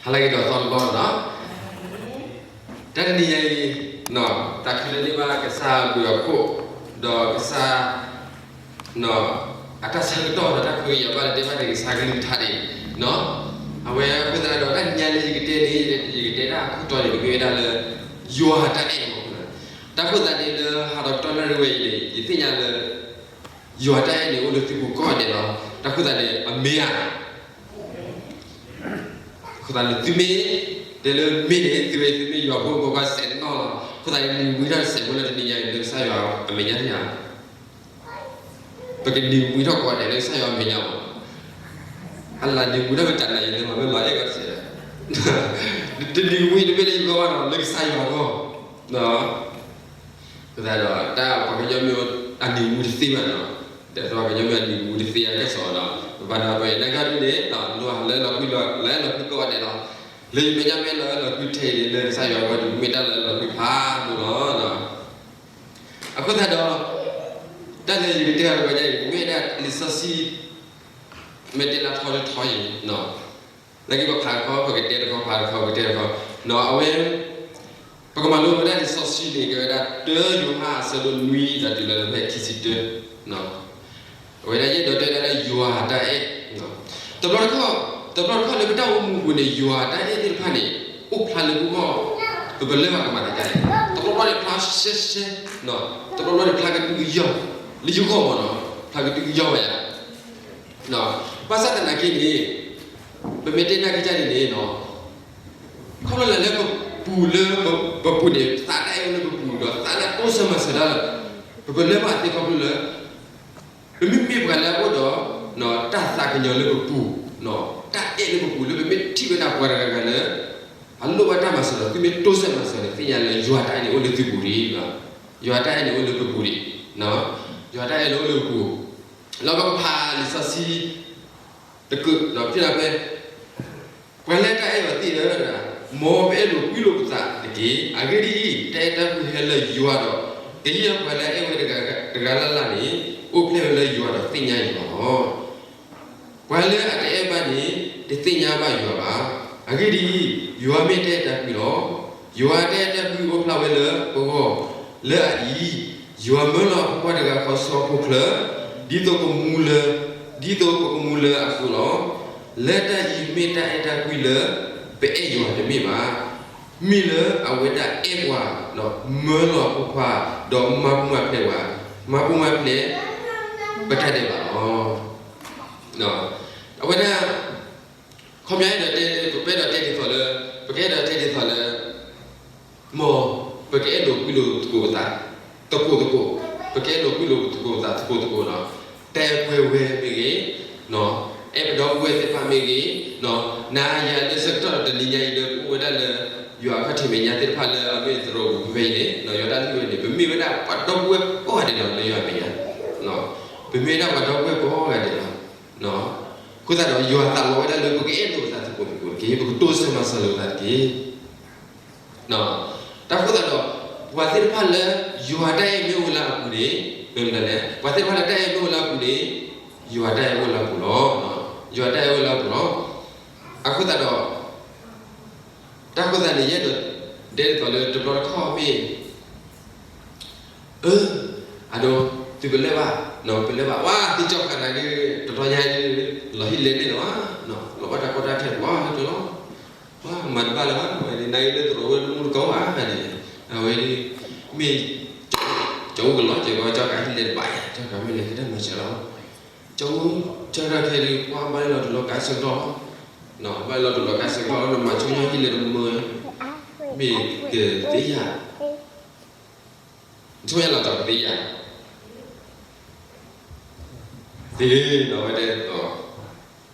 ဟါလၢအဂ့ၤဒီးသီတဘျီနီၤ, တၢ်တနံၤညါအံၤ သးခုလၢန့ၢ်ဘၣ်ကစၢ်အဘျုးအဖှိၣ်, ဒီးကစၢ် အတၢ်ဆၢကတီၢ်ဒီးတၢ်ခွဲးယာ်ဘၣ်လၢတဲဘၣ်ဒီးကစၢ်ကလုၢ်ကထါန့ၣ်, အဝဲအဃိသတးဒီး တၢ်တနံၤညါလၢယကတဲန့ၣ် ယကတဲဒၣ်အခိၣ်တီန့ၣ် မ့ၢ်ဝဲဒၣ်လၢ ယွၤတၢ်အဲၣ်မး, တၢ်အဃိသတးန့ၣ်လၢဟါဒီးကတီၢ်နၣ်ရံၣ်ဝဲအံၤန့ၣ် ယသ့ၣ်ညါလၢ ယွၤတၢ်အဲၣ်န့ၣ်အိၣ်လၢသုပူၤကိးဂၤဒဲးလီၤ. တၢ်အဃိသတးန့ၣ် အမ့ၢ်ဧါ အဃိသတးန့ၣ် သုမ့ၢ် တဲလၢမ့ၢ်န့ၣ် သုဝဲသုမ့ၢ်ယွၤဖိမုၣ်ဖိခွါစဲးနီၣ်လီၤ. အဃိသတးန့ၣ် နံၤဝံထီၣ်တစဲးဖိလၢတနံၤညါအံၤလၢကစၢ်ယွၤအမဲာ်ညါတယၤ, ပကနံၤဝံထီၣ်ကိးဂၤဒဲးလၢကစၢ်ယွၤအမဲာ်ညါမး, အလၢနံၤဝံထီၣ်မ့ၢ်တနၤအံၤလၢမၤမ့ၢ်လီၤအဲၣ်ကီးတစဲး, တနံၤဝံတမ့ၢ်လၢယဂီၢ်ဘၣ်နီၤ လၢကစၢ်ယွၤအဂီၢ် အဃိသတးဒီး တၢ်ပှၤကညီမ့ၢ်အနံၤဝံတသ့ဘၣ်နီၤ, ဒီးပှၤကညီမ့ၢ်အနံၤဝံတသ့အကစီၣ်နီၤ, ပဘၣ်ဒီးပှၤနာ်က့ဒ်န့ၣ် လၢအလၢလီၤကွံလီၤလီၤကွံကိးဂၤဒဲးလီၤ. လၢယမဲာ်ညါမ့ၢ်လၢလီၤကွံထဲအံၤန့ၣ် လၢကစၢ်ယွၤအဂီၢ်ဒ်မ့ၢ်တၢ်လၢလီၤကွံဖးဒိၣ်လီၤ. အဃိသတးဒီး တၢ်လၢယကတဲအီၤတခီညါအံၤ မ့ၢ်ဝဲဒၣ်လံာ်စီဆှံ မ့ၢ်တဲလၢထီတထီအံၤ နာ်က့ပဖးတခီ ပကတဲတခီ ဖးတခီ ပကတဲတခီ, အဝဲ ပကမၤလိဝဲဒၣ်လံာ်စီဆှံန့ၣ် ကဲဝဲဒၣ်တၢယိၤဟၣ်အဆၢဒိၣ်နွံ ဒီးတုၤလီၤလၢဖဲခံဆံတၢ အဝဲဒၣ်ယအဲၣ်ဒိးတဲဒၣ်လၢယွၤတၢ်အဲၣ်, တဘျီတခီၣ် တဘျီတခီၣ်လၢပတၢ်အိၣ်မူအပူၤန့ၣ် ယွၤတၢ်အဲၣ်သ့ၣ်တဖၣ်န့ၣ် အိၣ်ဖျါလၢပဂီၢ် ပပလၢၢ်ဘၣ်ကမၤသးဒ်လဲၣ်. တဘျီဘျီန့ၣ်ဖျါရှဲရှဲ, တဘျီဘျီန့ၣ်ဖျါကဒုကယီၢ်, လၢယဂီၢ်မ့ၢ်နီၤ ဖျါကဒုကယီၢ်ဝဲယၤ ဘၣ်ဆၣ်သနာ်က့န့ၣ် ပမ့ၢ်တဲနာ်က့ဒ်န့ၣ်န့ၣ် ခီဖျိလၢပပူၤလၢပပူၤန့ၣ် သးတၢ်အဲၣ်အိၣ်လၢပပူၤဒီး သးလၢတိစၢၤမၤစၢၤတၢ်လၢ ပပလၢၢ်ဘၣ်သ့ခီဖျိလၢ ပမ့မ့ၢ်ပှၤလၢအအိၣ်ဒီး တၢ်သးကညီၤလၢပပူၤ, တၢ်အဲၣ်လၢပပူၤလၢ ပမ့ၢ်ထံၣ်ဝဲဒၣ်ပှၤတဂၤဂၤလၢ အလိၣ်ဘၣ်တၢ်မၤစၢၤဒီး သုမ့ၢ်တိစၢၤမၤစၢၤန့ၣ် သ့ၣ်ညါလၢယွၤတၢ်အဲၣ်န့ၣ်အိၣ်လၢသုပူၤဒံး, ယွၤတၢ်အဲၣ်န့ၣ်အိၣ်လၢပပူၤဒံး, ယွၤတၢ်အဲၣ်န့ၣ်အိၣ်လၢပပူၤ, လၢပကဖးလံာ်စီဆှံ တကဖဲ ပှၤလၢတၢ်အဲၣ်အီၤသ့ၣ်ဧၢ, မ်ပအဲၣ်လိာ်ကွံလိာ်ပသးတက့ၢ်. အဂ့ၢ်ဒ်အံၤ, တၢ်အဲၣ်တၢ်ကွံဟဲလၢယွၤဒီး, ကယဲၢ်ပှၤလၢအအဲၣ်ဝဲတဂၤလၢ်လၢ်န့ၣ် အိၣ်ဖျဲၣ်ဝဲလၢယွၤဒီးသ့ၣ်ညါယွၤလီၤ. ပှၤလၢအတအဲၣ်ဘၣ်န့ၣ် တသ့ၣ်ညါဘၣ်ယွၤဘၣ်. အဂ့ၢ်ဒ်အံၤ, ယွၤမ့ၢ်တၢ်အဲၣ်တၢ်ကွံလီၤ. ယွၤတၢ်အဲၣ်တၢ်ကွံအိၣ်ဖျါဝဲလၢပဂီၢ်, လၢအအံၤ, ယွၤမၢလီၤအဖိခွါတဂၤဃီဆူဟီၣ်ခိၣ်ချၢ, ဒ်သိးပကမူလၢ, ဒ်သိးပကမူလၢအဃိလီၤ. လၢတၢ်အံၤမ့ၢ်တၢ်အဲၣ်တၢ်ကွံလၢ ပအဲၣ်ယွၤတမ့ၢ်ဘၣ်. မ့ၢ်လၢအဝဲဒၣ်အဲၣ်ပှၤ, မၢလီၤအဖိခွါ, ဒီးမၤပူၤမၤဖျဲးပှၤ, မၤပူၤမၤဖျဲး ပတၢ်ဒဲးဘးလီၤ. အဝဲဒၣ် ခီပညီအဲၣ်ဒိးတဲ ပအဲၣ်ဒိးတဲဒ်သိးလၢ, ပကအဲၣ်ဒိးတဲဒ်သိးလၢ မ်ပကအဲၣ်လိာ်ကွံလိာ်သကိးပသး သကိးသကိး, ပကအဲၣ်လိာ်ကွံလိာ်သကိးပသးသကိးသကိးနီၤ, တဲပှဲၤဝဲမ့ၢ်ဂ့ၤ, အဲၣ်ပဒီပုၢ်ဝဲၢ်သ့ၣ်တဖၣ်မ့ၢ်ဂ့ၤ, နၤယၤလၢဆၢကတီၢ်ဒီးတနံၤညါအံၤလၢပအိၣ်ဝဲဒၣ်လၢ ယွၤအခီၣ်ထံးမဲာ်ညါသ့ၣ်တဖၣ်လၢအမ့ၢ်သရိာ်ပူၤဖဲဖဲအံၤန့ၣ် ယွၤတၢ်လုၢ်ဝဲန့ၣ် ပမ့ၢ်ဝဲဒၣ်ပှၤဒီပုၢ်ဝဲၢ်ကိးဂၤဒဲးလီၤလၢယွၤမဲာ်ညါ, ပမ့ၢ်ဝဲဒၣ်ပှၤဒီပုၢ်ဝဲၢ်ကိးဂၤဒဲးလီၤ. အဃိသတးဒီး ယွၤသးလီဝဲဒၣ်လၢပကအဲၣ်လိာ်ပသးသကိးသကိးတက့ၢ်, ပကတိစၢၤမၤစၢၤလိာ်ပသးတက့ၢ်. တၢ်အဃိသတးဒီး ပှၤသ့ၣ်တဖၣ်လၢ ယွၤတၢ်အဲၣ်မ့ၢ်အိၣ်လၢအပူၤန့ၣ် မ့ၢ်မနုၤလဲၣ်, ပှၤသ့ၣ်တဖၣ်လၢတၢ်အဲၣ်မ့ၢ်အိၣ်လၢအပူၤန့ၣ် ယွၤတၢ်အဲၣ်အိၣ်လၢအပူၤလီၤ. ယွၤတၢ်အဲၣ်အိၣ်လၢအပူၤလီၤ. အဃိသတးဒီး တၢ်အဃိသတးန့ၣ် ယအဲၣ်ဒိးတဲဒ်သိးလၢတဘျီတခီၣ်မ့ၢ် အၢ, အဒိ သုပလၢၢ်ဘၣ်, ပလၢၢ်ဘၣ်, ဝါ သုကၠီဃာ်နၤဒုး တဘျီညါဒုး လီၤဟံၣ်လဲၢ်န့ၣ်လီၤ, လီၤဘၣ်တၢ်ကီတၢ်ခဲ ပှၤဟဲကၠီလီၤ, ပှၤမၤတဘၣ်လၢၤဘၣ်, ဝဲဒၣ်နၤအံၤလၢသရိာ်ဝဲတမူတကိးဘၣ်န့ၣ်, အဝဲဒၣ် မ့ၢ် ကၠီအိၣ်ကလီၤ ကၠီကီ ကၠီဃာ်ဟံၣ်လဲၢ်တဘၣ်ယါ, ကၠီဃာ်မ့ၢ်လဲၤကတၢၢ်မၤစၢၤလီၤ, ကၠီအိၣ် ကၠီတၢ်ခဲဒုး ပှၤဘၣ်လီၤတလီၤကါဆၢကတီၢ်လီၤ, ဘၣ်လီၤတလီၤကါဆၢကတီၢ်လီၤ နမၤဆိညါဟံၣ်လဲၢ်တမုာ်, မ့ၢ်ကသ့ယၤ ဆိညါလီၤကၠီကသ့ယၤ, သ့နီၤ အဝဲတဲ,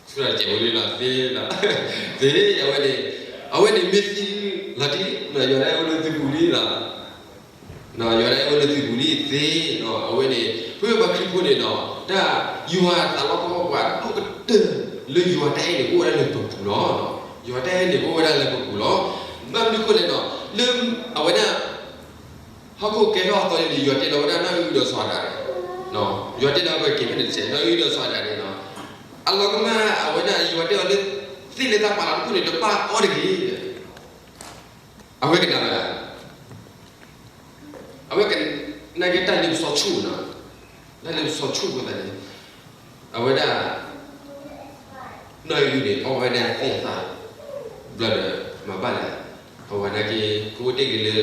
ဆူတၢ်စဲးဖိလံနီၤ သ့နီၤ, သ့ အဝဲန့ၣ်, အဝဲန့ၣ်မ့ၢ်သ့လီၤတံၢ်, ယွၤတၢ်အဲၣ်အိၣ်လၢသုပူၤလံနီၤ, ယွၤတၢ်အဲၣ်အိၣ်လၢသုပူၤလံသ့နီၤ, အဝဲန့ၣ် ဖုပှၤခရံာ်ဖိန့ၣ်နီၤ တၢ်ယွၤသးလီကဝီၤပှၤဒိၣ်ကတၢၢ်လၢယွၤတၢ်အဲၣ်န့ၣ် ကအိၣ်ဝဲဒၣ်လၢပပူၤလီၤ, ယွၤတၢ်အဲၣ်န့ၣ် ကအိၣ်ဝဲဒၣ်လၢပပူၤလီၤ, ဘၣ်မနုၤအဃိလဲၣ်နီၤ လၢ အဝဲဒၣ် ဟီၣ်ခိၣ်ကဲထီၣ်အသီန့ၣ် ယွၤတဲလီၤဝဲဒၣ်နီၢ်အုၣ်ဒီးစီၤအၤဒၣ်, ယွၤတဲလီၤဝဲက့ၤဖဲန့ၣ်တစဲး နီၢ်အုၣ်ဒီးစီၤအၤဒၣ်န့ၣ်နီၤ, အလီၤကမၣ် အဝဲဒၣ်ယွၤတဲအီၤလၢ သ့ၣ်လၢသးပာ်လီၤတခိၣ်န့ၣ် တဘၣ်အီၣ်တဂ့ၤ. အဝဲကနၣ်ဝဲဒၣ်, အဝဲကနၣ်က့ၤတၢ်လ့ပစီဆှံနီၤ, တၢ်လ့ပစီဆှံအဃိသတးန့ၣ်, အဝဲဒၣ် နီၢ်အံၤန့ၣ် အီၣ်ဝဲဒၣ်သ့ၣ်အသၣ် ဘျီဒီးမၤဘၣ်လဲၣ်. အဝဲနာ်က့ၤ ကအိၣ်တ့ၢ်က့ၤလၢ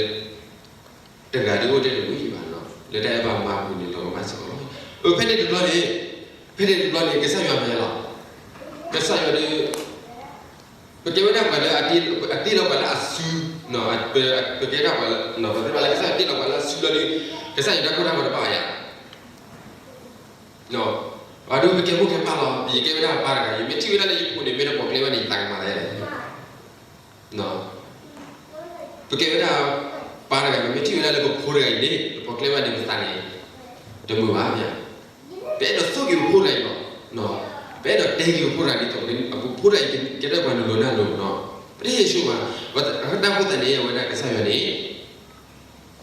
တဂၤဒုးအိၣ်တ့ၢ်တဝံၤဘၣ်နီၤ, လၢတၢ်အဲၣ်ဘၣ်မၤပူၤန့ၣ် လီၤကမၣ်စ့ၢ်ကီးလီၤ. အဖဲန့ၣ်တဘျီန့ၣ်, ဖဲန့ၣ်တဘျီန့ၣ် ကစၢ်ယွၤမၤယါလီၤ. ကစၢ်ယွၤဒုး ပကဲဝဲဒၣ်ပှၤလၢ အတ့လီၤပှၤလၢအစု, ပကဲဒၣ်ပှၤလၢ ပသ့ၣ်ညါလၢကစၢ်ယွၤတ့လီၤပှၤလၢအစုလီၤဒီး ကစၢ်ယွၤတၢ်ကိၢ်တၢ်ဂီၤတဘၣ်ယၤ အဒိ ပကဲမိၢ်ကဲပၢ်လီၤ. ယကဲဝဲဒၣ်ပၢ်တဂၤ, ယမ့ၢ်ထံၣ်ဝဲဒၣ်လၢယဖိန့ၣ် မ့ၢ်တပိာ်ကျဲဘၣ်န့ၣ် ယသးကမၤလဲၣ်. ပကဲဝဲဒၣ်ပၢ်တဂၤ, ပမ့ၢ်ထံၣ်ဝဲဒၣ်လၢပဖိတဂၤအံၤန့ၣ် တပိာ်ကျဲဘၣ်န့ၣ် ပသးန့ၣ် တမုာ်ဘၣ်. ပအဲၣ်ဒိးသိၣ်က့ၤပဖိတဂၤအံၤလီၤ. ပအဲၣ်ဒိးတဲက့ၤပဖိတဂၤဒ်သိး ပဖိတဂၤအံၤကဲထီၣ်ပှၤနုာ်လီၤနၢ်လီၤနီၤ, ပတဟ့ၣ်ဆိဘၣ်. တၢ်ဃိသတးန့ၣ် အဝဲဒၣ်ကစၢ်ယွၤန့ၣ်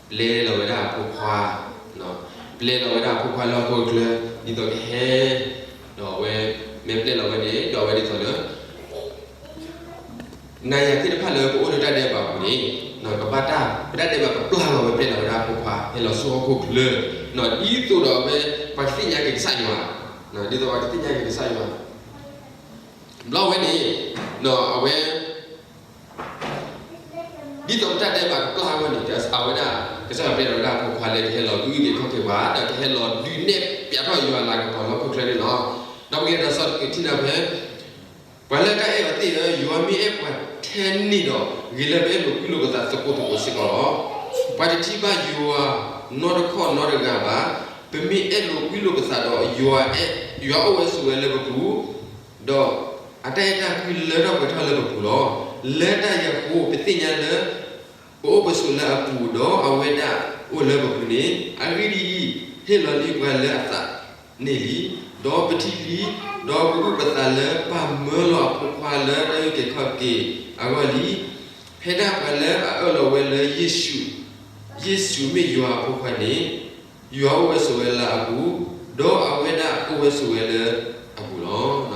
ပျဲလီၤဝဲဒၣ်အဖိခွါ, ပျဲလီၤဝဲဒၣ်အဖိခွါလၢဟီၣ်ခိၣ်ချၢ ဒ်သိးကဟဲ, ဒီးအဝဲ မ့ၢ်ပျဲလီၤဝဲန့ၣ် ဒီးအဝဲဒ်သိးလၢ နၤယၤသ့ၣ်တဖၣ်လၢပအိၣ်လၢတၢ်ဒဲးဘးအပူၤန့ၣ် ကဘၣ်တၢ် ပတၢ်ဒဲးဘးကပျၢ်လီၤဝဲ ပျဲလီၤဝဲဒၣ်အဖိခွါ ဟဲလီၤဆူဟီၣ်ခိၣ်ချၢ, ဒ်သိးဒီးအဝဲ ပှၤကသ့ၣ်ညါက့ၤကစၢ်ယွၤ, ဒ်သိးပှၤကသ့ၣ်ညါက့ၤကစၢ်ယွၤ ဘျီဝဲန့ၣ် အဝဲ ဒ်သိးပတၢ်ဒဲးဘးကပျၢ်အဂီၢ်န့ၣ် အဝဲဒၣ် ကစၢ်ယွၤပျဲလီၤဝဲဒၣ်အဖိခွါလၢကဟဲလီၤအုၣ်က့ၤခီၣ်က့ၤပှၤ ဒီးကဟဲလီၤဒုးနဲၣ်ဖျါထီၣ်ယွၤအလၤကပီၤလၢဟီၣ်ခိၣ်ချၢန့ၣ်လီၤ. ဒီးပကလဲၤဒီးဆူတက့ၢ်ထံၣ်နၤဖဲ ပှၤလၢတၢ်အဲၣ်အီၤသ့ၣ်ဧၢ, ယွၤမ့ၢ်အဲၣ်ပှၤထဲန့ၣ်ဒီး ဂ့ၤလၢပအဲၣ်လိာ်ကွံလိာ်ပသးသကိးသကိးစ့ၢ်ကီးလီၤ. ပှၤတထံၣ်ဘၣ်ယွၤနီတခီၣ်နီတဂၤဘၣ်. ပမ့ၢ်အဲၣ်လိာ်ကွံလိာ်ပသးဒီး ယွၤ, ယွၤအိၣ်ဝဲဆိးဝဲလၢပပူၤ, ဒီးအတၢ်အဲၣ်တၢ်ကွံလၢထီၣ်ပှဲၤထီၣ်လၢပပူၤလီၤ. လၢတၢ်အံၤအဃိ ပသ့ၣ်ညါလၢ ပအိၣ်ပဆိးလၢအပူၤ ဒီးအဝဲဒၣ်အိၣ်လၢပပူၤန့ၣ်, အဂ့ၢ်ဒ်အံၤ, ဟ့ၣ်လီၤလံပှၤလၢအသးန့ၣ်လံ, ဒီးပထံၣ်လံ, ဒီးပအုၣ်ပသးလၢပၢ်မၢလီၤအဖိခွါလၢတၢ်အုၣ်က့ၤခီၣ်က့ၤအဂီၢ်လံ. ဖဲဒၣ်ပှၤလၢအအၢၣ်လီၤဝဲလၢယ့ၣ်ၡူး, ယ့ၣ်ၡူးမ့ၢ်ယွၤအဖိခွါန့ၣ်, ယွၤအိၣ်ဝဲဆိးဝဲလၢအပူၤ, ဒီးအဝဲဒၣ်အိၣ်ဝဲဆိးဝဲလၢအပူၤလီၤ.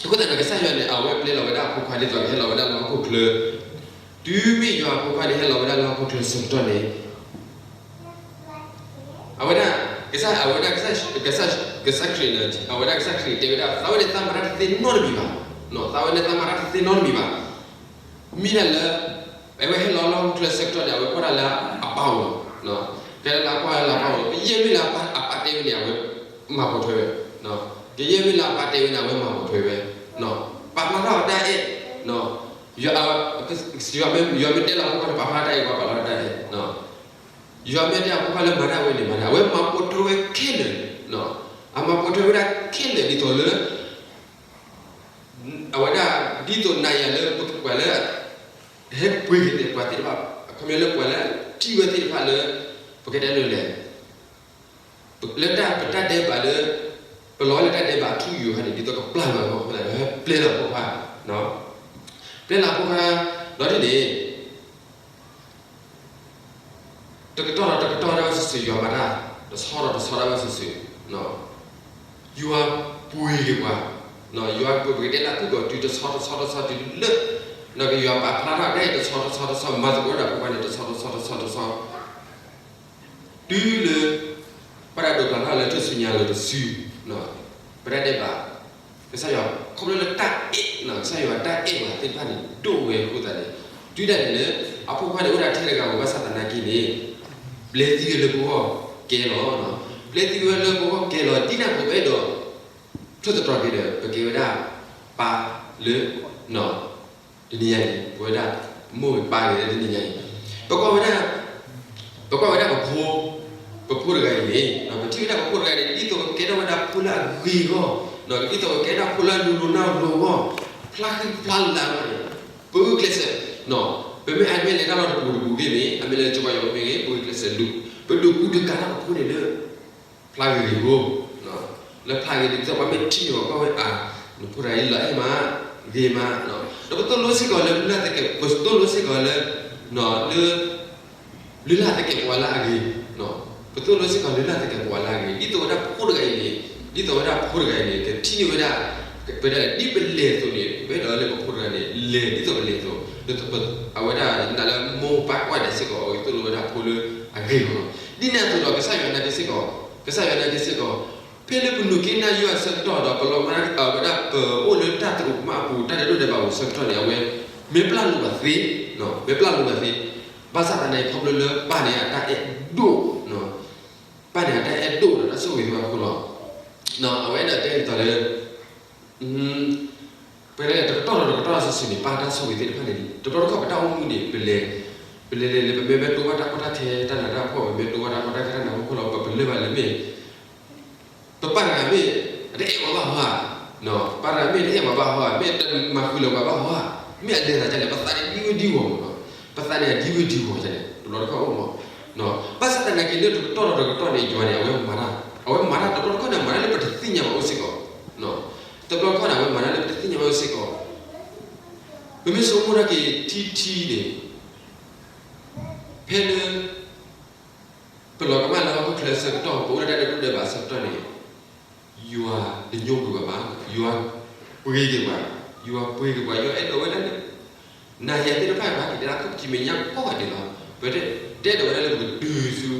အဃိသတးန့ၣ် ကစၢ်ယွၤန့ၣ် အဝဲပျဲလီၤဝဲဒၣ်အဖိခွါဒ်သိးကဟဲလီၤဝဲဒၣ်လၢဟီၣ်ခိၣ်ချၢ, တုၤမ့ၢ်ယွၤအဖိခွါန့ၣ်ဟဲလီၤဝဲဒၣ်လၢဟီၣ်ခိၣ်ချၢဆၢကတီၢ်န့ၣ် အဝဲဒၣ်, ကစၢ်, အဝဲဒၣ်, ကစၢ်ခရံာ်န့ၣ်, အဝဲဒၣ်ကစၢ်ခရံာ်တဲဝဲဒၣ် သးဝဲန့ၣ်သးမၤတၢ်တသ့နီတမံၤဘၣ်, သးဝဲန့ၣ်သးမၤတၢ်တသ့နီတမံၤဘၣ်. မ့ၢ်ဒၣ်လၢ အဝဲဟဲလီၤလၢဟီၣ်ခိၣ်ချၢဆၢကတီၢ်န့ၣ် အဝဲကွၢ်တၢ်လၢအပၢ်အအိၣ်လီၤ. ကဲလၢအကွၢ်လၢအပၢ်အအိၣ်လီၤ. ကယဲၢ်မ့ၢ်လၢအပၢ်တဲဝဲန့ၣ် အဝဲမၤပိာ်ထွဲဝဲ, ကယဲၢ်မ့ၢ်လၢအပၢ်တဲဝဲန့ၣ် အဝဲမၤပိာ်ထွဲဝဲ, ပာ်ဖျါထီၣ်အတၢ်အဲၣ်, ယွၤ, ယွၤမ့ၢ်တဲလီၤအဖိခွါန့ၣ် ပာ်ဖျါထီၣ်တၢ်အဲၣ် ပှၤပာ်ဖျါထီၣ်တၢ်အဲၣ်, ယွၤမ့ၢ်တဲအဖိခွါလၢမၤတၢ်ဝဲန့ၣ် မၤတၢ်, အဝဲမၤပိာ်ထွဲဝဲခဲလၢာ်, အမၤပိာ်ထွဲဝဲဒၣ်ခဲလၢာ်ဒ်သိးလၢ အဝဲဒၣ် ဒ်သိးနၤယၤလၢပှၤလၢ ဟဲပှ့ၤက့ၤသ့ၣ်ပှၤသ့ၣ်တဖၣ် အခီပညီလၢပှၤလၢထံၣ်ဝဲသ့ၣ်တဖၣ်လၢ ပကတဲဒ်လဲၣ်, လၢတၢ်ပတၢ်ဒဲးဘးလၢ ပလီၤဝဲလၢတၢ်ဒဲးဘးအထူအယိာ်ခါန့ၣ် ဒ်သိးကပျၢ်လီၤအဂီၢ်အဃိသတး ပျဲလီၤအဖိခွါ, ပျဲလီၤအဖိခွါ, ဒီးဒ်န့ၣ် တကတီၢ်ဒီးတကတီၢ်ဒၣ်ဝဲစုာ်စုာ် ယွၤမၤတၢ်, တဆီဒီးတဆီဒၣ်ဝဲစုာ်စုာ်, ယွၤပှ့ၤက့ၤပှၤ, ယွၤပှ့ၤက့ၤလၢအဖုၣ်ကိာ်တုၤတဆီတဆီတဆီတုၤလၢ ယွၤပာ်ဖျါထီၣ်ဒ်အံၤ တဆီတဆီတဆီ မၤသကိးဝဲဒၣ်အဖိခွါန့ၣ် တဆီတဆီတဆီတဆီ တုၤလၢ ဘၣ်တၢ်ဒိးဖျါထီၣ်လၢထူၣ်စုညါအလိၤတစု, ပတၢ်ဒဲးဘး, ကစၢ်ယွၤ ခီဖျိလၢတၢ်အဲၣ်, ကစၢ်ယွၤတၢ်အဲၣ်ပှၤသ့ၣ်တဖၣ်န့ၣ် ဒိၣ်ဝဲအဃိသတးန့ၣ်, တုၤဒၣ်လဲာ်လၢ အဖိခွါန့ၣ်အိၣ်ဒၣ်ထဲတဂၤဧိၤဘၣ်ဆၣ်သနာ်က့န့ၣ်, ပျဲသံဝဲလၢပဂီၢ်ကဲလီၤ, ပျဲသံဝဲလၢပဂီၢ်ကဲလီၤ ဒ်န့ၣ်အဃိပအဲၣ်ဒိး ထိၣ်သတြီၤက့ၤဒီး ပကဲဝဲဒၣ် ပၢ်လၢ တနံၤညါအံၤ ပဝဲဒၣ် မိၢ်ဂ့ၤပၢ်ဂ့ၤလၢတနံၤညါအံၤ, ပကွၢ်ဝဲဒၣ်, ပကွၢ်ဝဲဒၣ်ပဖိ, ပဖိတဂၤအံၤန့ၣ် ပထံၣ်ဝဲဒၣ်ပဖိတဂၤန့ၣ် ဒ်သိးကကဲထီၣ်ဝဲဒၣ်ဖိလၢအဂ့ၤအဂီၢ်, ဒ်သိးကကဲထီၣ်ဖိလၢအလူၤလိာ်နၢ်လိာ်အဂီၢ်, ဖျါဃံဖျါလၤအဂီၢ်န့ၣ် ပဂုာ်ကျဲးစၢး, ပမ့ၢ်အမ့ၢ်လဲၤတၢ်လီၢ်တပူၤတပူၤဂ့ၤမ့ၢ် အမ့ၢ်လဲၤကၠိပှၤယွၤမ့ၢ်ဂ့ၤ ပဂုာ်ကျဲးစၢးဒုး, ပဒုးကူဒုးကၤထီၣ်ပဖိန့ၣ်လၢ ဖျါဂ့ၤဂ့ၤဖိ, လၢဖျါဂ့ၤဒ်သိးပှၤမ့ၢ်ထံၣ်န့ၣ် ပှၤကွၢ်ဝဲအါ, နဖိတဂၤအံၤလီၤအဲၣ်မး, ဂ့ၤမး, ဒီးပသိၣ်လိစ့ၢ်ကီးလၢလုၢ်လၢ်သကဲး, ပသိၣ်လိစ့ၢ်ကီးလၢ လၢ လုၢ်လၢ်သကဲးပဝးလၢအဂ့ၤ, ပသိၣ်လိစ့ၢ်ကီးလုၢ်လၢ်သကဲးပဝးလၢအဂ့ၤ, ဒ်သိးဝဲဒၣ်ဖိတဂၤအံၤန့ၣ်, ဒ်သိးဝဲဒၣ်ဖိတဂၤအံၤန့ၣ် ကထံၣ်န့ၢ်ဝဲဒၣ် ပတဲဒ်ပလဲၤအသိးန့ၣ် ပအဲၣ်ဒိးလၢပဖိတဂၤန့ၣ် လဲၤဒ်သိးပလဲၤအသိး, အဝဲဒၣ်နာ်လၢမိၢ်ပၢ်ကွၢ်ဒၣ်စ့ၢ်ကီး အဝဲသိၣ်လိဝဲဒၣ်ဖိလၢအဂ့ၤလီၤ. ဒ်န့ၣ်အသိးဒီး ကစၢ်ယွၤနာ်က့စ့ၢ်ကီး, ကစၢ်ယွၤနာ်က့စ့ၢ်ကီး, ဖဲလၢပနုာ်က့ၤနၢ်ယွၤအဆၢကတီၢ်ဒီး ပလီၤမၢ်ဝဲဒၣ်ပအိၣ်လၢတၢ်တရူးကမၣ်အပူၤ တၢ်ဒဲးဒိၣ်ဒဲးဘးအပူၤအဆၢကတီၢ်န့ၣ် အဝဲမ့ၢ်ပျၢ်လိာ်ပှၤသ့, မ့ၢ်ပျၢ်လိာ်ပှၤသ့, ဘၣ်ဆၣ်သနာ်က့ ခီဖျိလၢပၢ်န့ၣ်အတၢ်အဲၣ်ဒိၣ် ပၢ်န့ၣ်အတၢ်အဲၣ်ဒိၣ်ဒီးတၢ်ဆိၣ်ဂ့ၤသ့ၣ်တဖၣ်အဃိလီၤ. အဝဲအဲၣ်ဒိးတဲဒ်သိးလၢ ပတဲတကတီၢ်ဒီးတကတီၢ်စုာ်စုာ်န့ၣ် ပၢ်တၢ်ဆိၣ်ဂ့ၤသ့ၣ်တဖၣ်န့ၣ် တဘျီတခီၣ်ပတၢ်အိၣ်မူန့ၣ် ပလဲၤ, ပလဲၤလဲၤလဲၤ ပမ့ၢ်မ့ၢ်တိၢ်ဘၣ်တၢ်ကီတၢ်ခဲ တၢ်နးတၢ်ဖှီၣ် ပမ့ၢ်တိၢ်ဘၣ်တၢ်ကီတၢ်ခဲတၢ်နးတၢ်ဖှီၣ်လီၤ ပပလၢၢ်ဘၣ်လၢမ့ၢ် ပပၢ်တဂၤမ့ၢ် အတအဲၣ်ပှၤဘၣ်ဟီဧါ, ပၢ်တဂၤမ့ၢ်တအဲၣ်ပှၤဘၣ်ဟီဧါ, မ့ၢ်တမၤဃုာ်လၢၤပှၤဘၣ်ဟီဧါ, မ့ၢ်အလဲၤသးဒ်လဲၣ် ပသးန့ၣ်ဒံဝ့ဒံဝီၤမး, ပသးန့ၣ်ဒံဝ့ဒံဝီၤန့ၣ် တဘျီတခီၣ်အိၣ်မး, ဘၣ်ဆၣ်သနာ်က့လၢတကတီၢ်ဒီးတကတီၢ်န့ၣ် ယွၤန့ၣ် အဝဲမၤတၢ်, အဝဲမၤတၢ်တဘျီတခီၣ်န့ၣ် မၤတၢ်လၢပတသ့ၣ်ညါဘၣ်အိၣ်စ့ၢ်ကီး, တဘျီတခီၣ်န့ၣ် အဝဲမၤတၢ်လၢပတသ့ၣ်ညါဘၣ်အိၣ်စ့ၢ်ကီး, ပမ့ၢ်ဆိကမိၣ်ထီၣ်က့ၤထံထံန့ၣ် ဖဲလၢ ပလီၤကမၣ်လၢဟီၣ်ခိၣ်ချၢအဆၢကတီၢ် ပအိၣ်လၢတၢ်ဒဲးဒိၣ်ဒဲးဘးအဆၢကတီၢ်န့ၣ် ယွၤတညိကွံာ်ပှၤဘၣ်, ယွၤပှ့ၤက့ၤပှၤ, ယွၤပှ့ၤက့ၤပှၤ, ယွၤအဲၣ်ဒိးဝဲဒၣ်လၢ နၤယၤသ့ၣ်တဖၣ်ဘၣ်က့ၤဒၣ်လၢကစံးမဲာ်ညါကိးဂၤဒဲးလီၤ. ပတအဲၣ်ဒိးဝဲဒၣ်လၢပကတုၤဆူ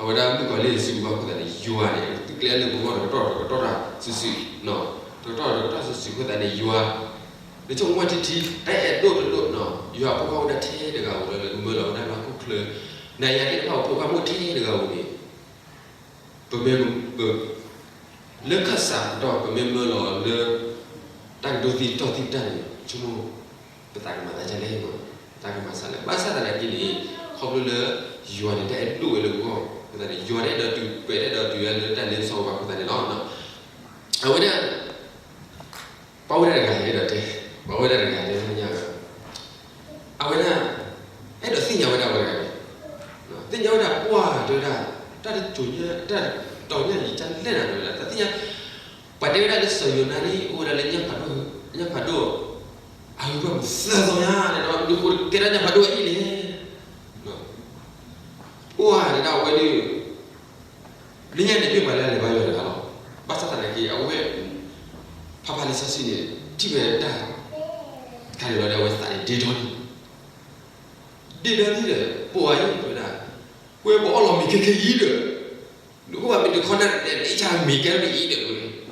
အဝဲဒၣ်မုၣ်ကီၤလံၢ်အစုပူၤဘၣ်အဃိသတးန့ၣ် ယွၤန့ၣ် သုကျဲလၢပဂီၢ်တကတီၢ်တကတီၢ်တၢ်စုာ်စုာ်, တကတီၢ်တကတီၢ်စုာ်စုာ်အဃိသတးန့ၣ် ယွၤ နဆိကမိၣ်ထံထံ တၢ်အဲၣ်ဒိၣ်တဒိၣ်နီၤ ယွၤအဖိခွါအိၣ်ဒၣ်ထဲတဂၤဧိၤလၢ လၢကမၢလီၤဝဲဒၣ်လၢဟီၣ်ခိၣ်ချၢ, နၤယၤသ့ၣ်တဖၣ်အဖိခွါမ့ၢ်အိၣ်ထဲတဂၤဧိၤန့ၣ် ပမ့ၢ် ပ လၢခၢၣ်စးပတီၢ် ပမ့ၢ်မၢလီၤလၢ တၢ်ကဒိသံတီၢ်သံတၢ်န့ၣ် ဆိကမိၣ် ပသးကမၤသးဒ်လဲၣ်, ပသးကမၤစၢ်လဲၣ်. ဘၣ်ဆၣ်သနာ်က့န့ၣ် ခီဖျိလၢ ယွၤန့ၣ် တၢ်အဲၣ်ဒိၣ်ဝဲလၢပဂီၢ်အဃိသတးန့ၣ် ယွၤတအဲၣ်ဒိးတုၤ ပအဲၣ်ဒိးတုၤဝဲလၢတၢ်လ့ပစီပူၤဘၣ်အဃိသတးန့ၣ်လီၤ. အဝဲဒၣ် ပှၤဝဲဒၣ်တဂၤ ယအဲၣ်ဒိးတဲ, ပှၤဝဲဒၣ်တဂၤလၢညါ အဝဲဒၣ် အဲၣ်ဒိးသ့ၣ်ညါဝဲဒၣ်ဝဲတဂၤန့ၣ်, သ့ၣ်ညါဝဲဒၣ်ပှၢ်တဲဝဲဒၣ် တၢ်တစိၤညါ တၢ်တီၤညါအံၤ တၢ်လဲၣ်နၤတဲဝဲဒၣ် တၢ်သ့ၣ်ညါ, ပှၤတဲဝဲဒၣ်လၢစီၤယိၤနါန့ၣ် အိၣ်ဝဲဒၣ်လၢ ညၣ်ဖးဒိၣ် အဂုၤအဂၤပူၤသၢသီညါန့ၣ်ဒီး ဒုးအိၣ်ကဲဒၣ်ညၣ်ဖးဒိၣ်အအံၤန့ၣ် ပှၢ်တဲဒၣ်အဝဲဒၣ် လၢညါန့ၣ်မ့ၢ်ပှၤလၢအလဲၤဘါယွၤတဂၤလီၤ. ဘၣ်ဆၣ်သနာ်က့ အဝဲ ဖးဖးလံာ်စီဆှံန့ၣ် ထံၣ်ဝဲဒၣ် တၢ်လဲၤလီၤဒီး အဝဲသးန့ၣ်ဒ့ဒီနံၤ ဒ့ဒီနံၤဒီး ပှၢ်အံၤတဲဝဲဒၣ် ဝဲပအီၣ်လီၤမ့ၤခဲခဲအံၤဒီး နအိၣ်ဘၣ်မ့ၢ်တခီနၢ်ဒဲး နအ့ၣ်ဆါမ့ၤကဲထီၣ်ဒ်အံၤဒီး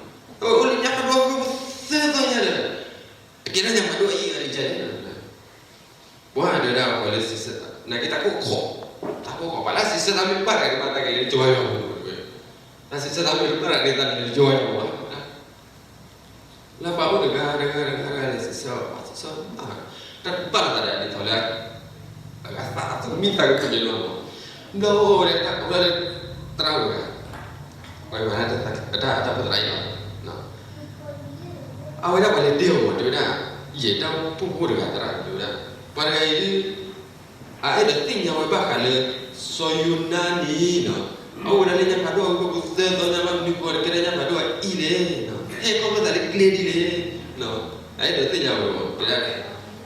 အဝဲအိၣ်လၢညၣ်ဖးဒိၣ်အဂုၤအဂၤပူၤသၢသီညါဒီး အကဲထီၣ်ညၣ်ဖးဒိၣ်အအံၤအဂၤန့ၣ် ပှၢ်တဲဝဲဒၣ်ပှၤလၢစံးဆၢ နာ်က့တၢ်ကိၢ်ခိး, တၢ်ကိၢ်ခိး ပှၤလၢစံးဆၢတၢ်မ့ၢ်ဘၣ်တဂၤန့ၣ် ဘၣ်တၢ်ကလဲၤလၢကၠီယွၤပူၤ, တၢ်စံးဆၢတၢ်မ့ၢ်တဘၣ်တဂၤန့ၣ် တၢ်ကလဲၤလၢကၠီယွၤပူၤဘၣ်. လၢပှၤအိၣ်တဂၤတဂၤတဂၤတဂၤလဲၤစံးဆၢ ပှၤစံးဆၢ တၢ်ဘၣ်တၢ်ဒ်သိးလၢ အဂၤသးအသူၣ်မံသးကမုာ်န့ၣ်လီၤ. ဘျီအိၣ်ဝဲဒၣ်တၢ်အိၣ်လၢ သရၣ်ဝဲ ပှၤမၤတၢ် တၢ်ဖိသရၣ်အံၤလီၤ. အဝဲဒၣ်ပှၤလဲၤဒ့အီၤမး တဲဝဲဒၣ် ယဲၢ်တၢ်အိၣ်ဖှိၣ်ဖိတဂၤသရၣ်တဲဝဲဒၣ် ပှၤတဂၤအံၤဒ် အအဲၣ်ဒိးသ့ၣ်ညါဝဲဘၣ်ဃးလၢ စီၤယိၤနါန့ၣ် အအိၣ်ဝဲဒၣ်လၢညၣ်ဖးဒိၣ်အဂုၤအဂၤပူၤသၢသီညါ ဘၣ်မနုၤဃိကဲဒၣ်ညၣ်ဖးဒိၣ်အအံၤလဲၣ်, ဟဲခီဖျိသးလၢကျဲဒ်လဲၣ်. အအဲၣ်ဒိးသ့ၣ်ညါဝဲမး တဲဒၣ်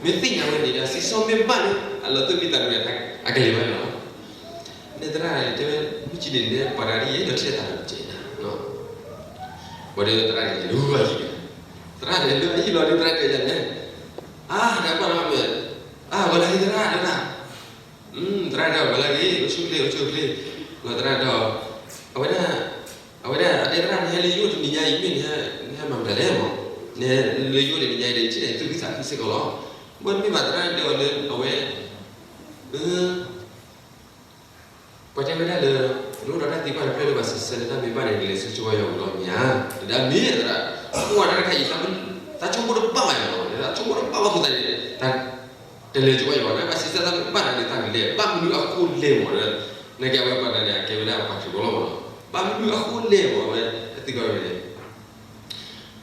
မ့ၢ်သ့ၣ်ညါဝဲန့ၣ်ဒီး စံးဆၢမ့ၢ်ဘၣ်လၢ အလီၤသူၣ်မံသးကမုာ် အကလဲၤဘၣ်န့ၣ်လီၤ. နဲသရၣ်တဲဝဲ မုၢ်ဆ့ၣ်န့ၣ် နဲပှၤတဂၤဒ်အံၤ အဲၣ်ဒိးထံၣ်တၢ်လၢကဲနၤ ဝဲဒီးသရၣ်န့ၣ် လူၤဝဲယံၤ, သရၣ်န့ၣ် လူၤဝဲယံၤလီၤဒီး သရၣ်တဲယၤန့ၣ် အါ ဒီးပှၢ်လီၤမ့ၢ် အါ ဝဲလၢဟံးသရၣ်ဒၣ်နၤ, သရၣ်ဒီး ဝဲလၢဂ့ၤ အိၣ်ဆူၣ်ချ့ အိၣ်ဆူၣ်ချ့ လီၤသရၣ်ဒီး အဝဲဒၣ် အဝဲဒၣ် အတဲသရၣ် နဟဲလၢယအိၣ်တနံၤညါအံၤ မ့ၢ်နဟဲမၤမတၤလဲၣ်မး, နဟဲလၢယအိၣ်တနံၤညါအံၤဒီး ယထံၣ်န့ၣ် သုဂံၢ်သးခုစ့ၢ်ကီးလီၤ. ဘၣ်မ့ၢ်ဘၣ်သရၣ်တဲအီၤလၢ အဝဲ ပှၤတဲဝဲဒၣ်လၢ နအိၣ်ဒီးတၢ်သံကွၢ်တဖျၢၣ်လၢပှၤစံးဆၢလၢတၢ်မ့ၢ်ဘၣ်န့ၣ် နကလဲၤဆူကၠီဝါယွၤအအိၣ်လီၤမ့ၢ်ဧါ, တဒၣ်မ့ၢ်သရၣ်, ပှၢ်တၢ်တခါအံၤ သးဆိကမိၣ်တဘၣ်ဘၣ်ယၤလီၤ, သးဆိကမိၣ်တဘၣ်ဘၣ်အဃိသတးန့ၣ် တလဲၤကၠီဝါယွၤ နဘၣ်စံးဆၢတၢ်မ့ၢ်ဘၣ်တၢ်န့ၣ် တၢ်ကလဲၤ ဘၣ်မနုၤအဃိလဲၣ်မးဒီး နကဲအဝဲပှၤတဂၤန့ၣ် အကဲဝဲဒၣ်ပှၤခရံာ်ဖိလီၤမးလီၤ, ဘၣ်မနုၤအဃိလဲၣ်မး အဝဲသံကွၢ်ဝဲန့ၣ်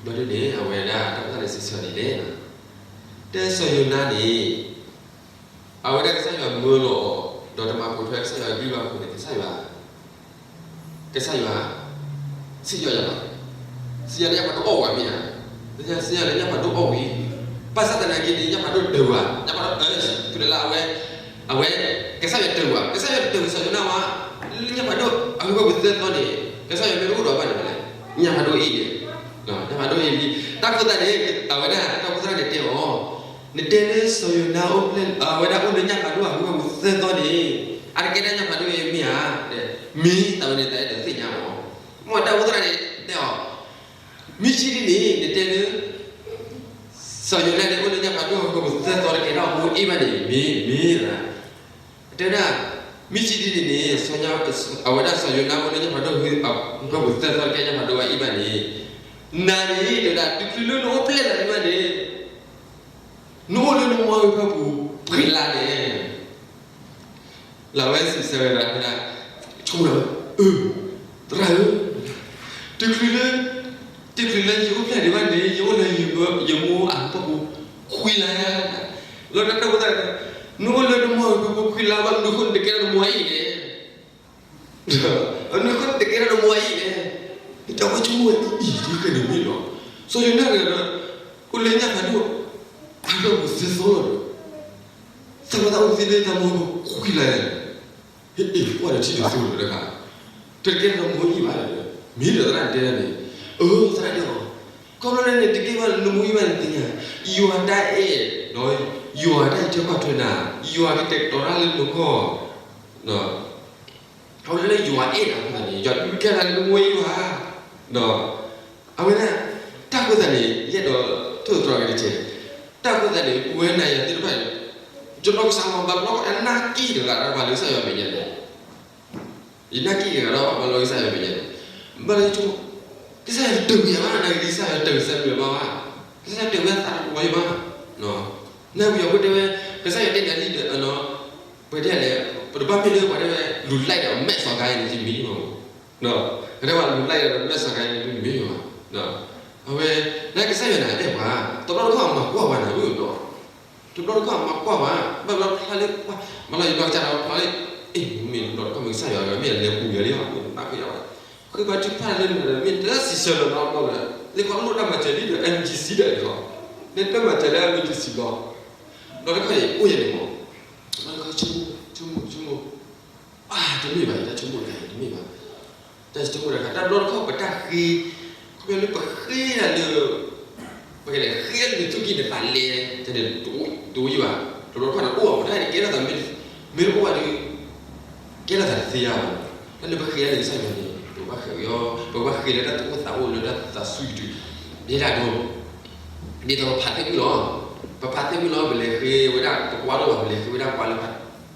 ဘျီဒ်န့ၣ် အဝဲဒၣ်တၢ်ပသးန့ၣ်စံးဆၢန့ၣ်လဲၣ်, တဲစီၤယိၤနါန့ၣ် အဝဲဒၣ်ကစၢ်ယွၤမၢလီၤအီၤ ဒီးတမၤပိာ်ထွဲကစၢ်ယွၤအဂံၢ်ဘါအဃိန့ၣ် ကစၢ်ယွၤ ကစၢ်ယွၤ စံၣ်ညီၣ်ယၤလီၤ, စံၣ်ညီၣ်လၢညၣ်ဖးဒိၣ်အီၣ်ဝံၤမ့ၢ်ဧါ, စံၣ်ညီၣ်လၢညၣ်ဖးဒိၣ်အီၣ်ဝံၤ, ဘၣ်ဆၣ်သနာ်က့န့ၣ် ညၣ်ဖးဒိၣ်တၢၤဝဲ, ညၣ်ဖးဒိၣ် တုၤလၢအဝဲ အဝဲ ကစၢ်ယွၤတၢၤဝဲ, ကစၢ်ယွၤတၢၤဝဲစီၤယိၤနါဝဲ လၢညၣ်ဖးဒိၣ်အဂုၤအဂၤပူၤသၢသီန့ၣ် ကစၢ်ယွၤမ့ၢ်တအိၣ်ဒီးဘၣ်န့ၣ်လဲၣ်, ညၣ်ဖးဒိၣ်အံၤန့ၣ် ဖးဒိၣ်အ့လံ, တၢ်ဃိသတးန့ၣ် အဝဲဒၣ်တၢ်အိၣ်ဖှိၣ်သရၣ်န့ၣ်တဲအီၤ, နတဲလၢစီၤယိၤနါအိၣ်ဖျဲၣ် အဝဲဒၣ်အိၣ်လၢညၣ်ဖးဒိၣ်အဟၢဖၢပူၤသၢသီန့ၣ်, အတကဲဒၣ်ညၣ်ဖးဒိၣ်အ့မ့ၢ်ဧါ, မ့ၢ်သးဝဲန့ၣ် တၢ်အဲၣ်ဒိးသ့ၣ်ညါအီၤ, မ်တၢ်အိၣ်ဖှိၣ်သရၣ်န့ၣ်တဲအီၤ, မ့ၢ်ဆံဒ်န့ၣ် နတဲလၢ စီၤယိၤနါန့ၣ် အိၣ်လၢညၣ်ဖးဒိၣ်အဟၢဖၢပူၤသၢသီ တကဲထီၣ်အမိၢ်အ့ၣ်ဘၣ်န့ၣ် မ့ၢ်မ့ၢ်ဧါ, တဲဝဲဒၣ်, မ့ၢ်ဆံဒ်န့ၣ်န့ၣ် အဝဲဒၣ်စီၤယိၤနါအိၣ်လၢညၣ်ဖးဒိၣ်အဟၢဖၢပူၤသၢသီ တကဲညၣ်ဖးဒိၣ်ဘၣ်အ့ၣ်ဘၣ်န့ၣ်, နၤန့ၣ် တဲဝဲဒၣ် တချုးလၢနအိၣ်ဖျဲၣ်လီၤဒံးဘၣ်န့ၣ် နအိၣ်လၢနမိၢ်အဟၢဖၢပူၤပှဲၤလါလဲၣ် လၢအဝဲစံးဆၢဝဲဒၣ်, ဆိၣ်လီၤ, အၢ, သရၣ်ဧၢ, တချုးလၢ, တချုးလၢယအိၣ်ဖျဲၣ်ဒံးဘၣ်န့ၣ် ယအိၣ်လၢယမိၢ်အဟၢဖၢပူၤခွံလါ, လီၤတၢ်တၢ်ဖိသၣ်, နအိၣ်လၢနမိၢ်အဟၢဖၢပူၤခွံလါဘၣ် မနုၤအဃိနတကဲထီၣ်နမိၢ်အ့ၣ်လဲၣ် မနုၤအဃိနတကဲထီၣ်နမိၢ်အ့ၣ်လဲၣ်, နတၢ်အိၣ်ဆိကမိၣ်အံၤဒ်ကဲန့ၣ်မ့ၢ်လီၤ, စီၤယိၤနါန့ၣ်ဒီး, အိၣ်လၢညၣ်ဖးဒိၣ်, အဟၢဖၢပူၤသၢသီလီၤဒီး, သးဝဲသးအိၣ်သ့လၢတၢ်မိၢ်ခွံလါ, ဟ့ၣ်အ့ၣ်ကွၢ်ဒီးထံၣ်ဒီးသိလီၤတခါ, တကဲထီၣ်နမိၢ်အ့ၣ်ဘၣ်, မ့ၢ်ဒီးသရၣ်တဲဒၣ်န့ၣ်, အၢ သရၣ်တဲအီၤ, ခီဖျိလၢနတကဲဘၣ်နမိၢ်အ့ၣ်ဘၣ်န့ၣ်သ့ၣ်ညါ, ယွၤတၢ်အဲၣ်ဒီး, ယွၤတၢ်အံးထွဲကွၢ်ထွဲနၤ, ယွၤကတဲာ်ကတီၤတၢ်လၢနဂီၢ် ခီဖျိလၢယွၤအဲၣ်နၤအဃိသတးန့ၣ် ယွၤဒုးကဲထီၣ်လၢနမိၢ်အ့ၣ်ဘၣ်, အဝဲဒၣ်, တၢ်ဃိသတးန့ၣ် ယအဲၣ်ဒိးထိၣ်သတြီၤက့ၤတက့ၢ်, တၢ်ဃိသတးန့ၣ် ပဝဲနၤယၤသ့ၣ်တဖၣ်န့ၣ်, ယနီၢ်ကစၢ်လီၤ ဘၣ်ဘျီကီးတၢ်နာ်က့ၢ်တဂၤတၢ်ပှၤလၢကစၢ်ယွၤမဲာ်ညါန့ၣ်, ယနာ်က့ၢ်တဂၤတၢ်ပှၤလၢကစၢ်ယွၤမဲာ်ညါန့ၣ်, ဘၣ်လၢယဆိကမိၣ်, ကစၢ်ယွၤတတၢၢ်ကွံာ်ယၤဘၣ် နာ်က့ၤကစၢ်ယွၤတတၢၢ်ကွံာ်စၢ်မုၢ်လၢၤဘၣ်ဘၣ်, ကစၢ်ယွၤတတၢၢ်ကွံာ်သးတဝီယၤဘၣ်, နၢ်ပယီၤဖိတဲဝဲ, ကစၢ်ယွၤတဲနၤလံဒီး, ပှၤဒ်လဲၣ်, ပတဘၣ်မ့ၢ်လၢပှၤတဲဝဲ, လူၤလိုက်ဒီးမဲာ်စီၤခါအံၤန့ၣ် ယမ့ၢ်, ကတဲဝဲလူၤလိုက်ဒီးမဲာ်စီၤခါအံၤန့ၣ် တမ့ၢ်ယၤဘၣ်, အဝဲ, နကစၢ်ယွၤန့ၣ်အဲၣ်ပှၤ, တဘျီတခီၣ်အမၤကွၢ်ပှၤန့ၣ်ဧၢ, တဘျီတခီၣ်အမၤကွၢ်ပှၤ, ဘၣ်ဘျီဖျါလၢ, မၤလီၤယဘျီကစၢ်ဒီးဖျါလၢ, အ့ၣ် မ့ၢ်တဘျီတခီၣ်မ့ၢ်ကစၢ်ယွၤ မ့ၢ်အလဲၤပူၤယၤလံ, ဘၣ်ကယၤဘၣ်, ဃ့ဘါထုကဖၣ်လၢနၤဒီး မ့ၢ်တစံးဆၢလၢၤနီတဘျီဒီး, လၢခီဖျိတၢ်မၤစၢၤလံဒီး MGC ဒီး, လၢတၢ်မၤစၢၤလၢ MGC ဘျီ, ဘျီတခီၣ်အံၤ အိၣ်ယၤန့ၣ်မး, ဆိကမိၣ်, ဆိကမိၣ်, အါ တမ့ၢ်ဘၣ် တၢ်ဆိကမိၣ်တခါအံၤ တမ့ၢ်ဘၣ်, တၢ်ဆိကမိၣ်တခါ တၢ်ဘျီတခီၣ်ပတၢ်ဃ့, ခီဖျိလၢပဃ့ဒၣ်လၢ, ပကလဲၤဃ့လၢနသူၣ်ကံၢ်နသးလဲၣ်, တန့ၣ်, တအိၣ်ယၤဘၣ်, တဘျီတခီၣ်န့ၣ်အိၣ်ဘၣ် တၢ်န့ၣ်ကဲထီၣ်သး, မ့ၢ်တအိၣ်ဘၣ်ဒီး, ကဲထီၣ်သးတသ့ယၤဘၣ်, တၢ်လၢပဃ့လၢကစၢ်ယွၤန့ၣ် ပကဘၣ်ဃ့အီၤ, ပကဘၣ်ဃ့လၢတၢ်သူၣ်အိၣ်သးအိၣ်လၢတၢ်သးစူၤကတုၤ, ဒ်တၢ်ဒိ, ဒ်သိးပဖးသ့ၣ်မုၣ်လီၤ, ပဖးသ့ၣ်မုၣ်လီၤ ပလဲၤဃ့ဝဲဒၣ်ပကွၢ်ဒိၣ်ဘၣ် ပလဲၤဃ့ဝဲဒၣ်ကွၢ်လၢ,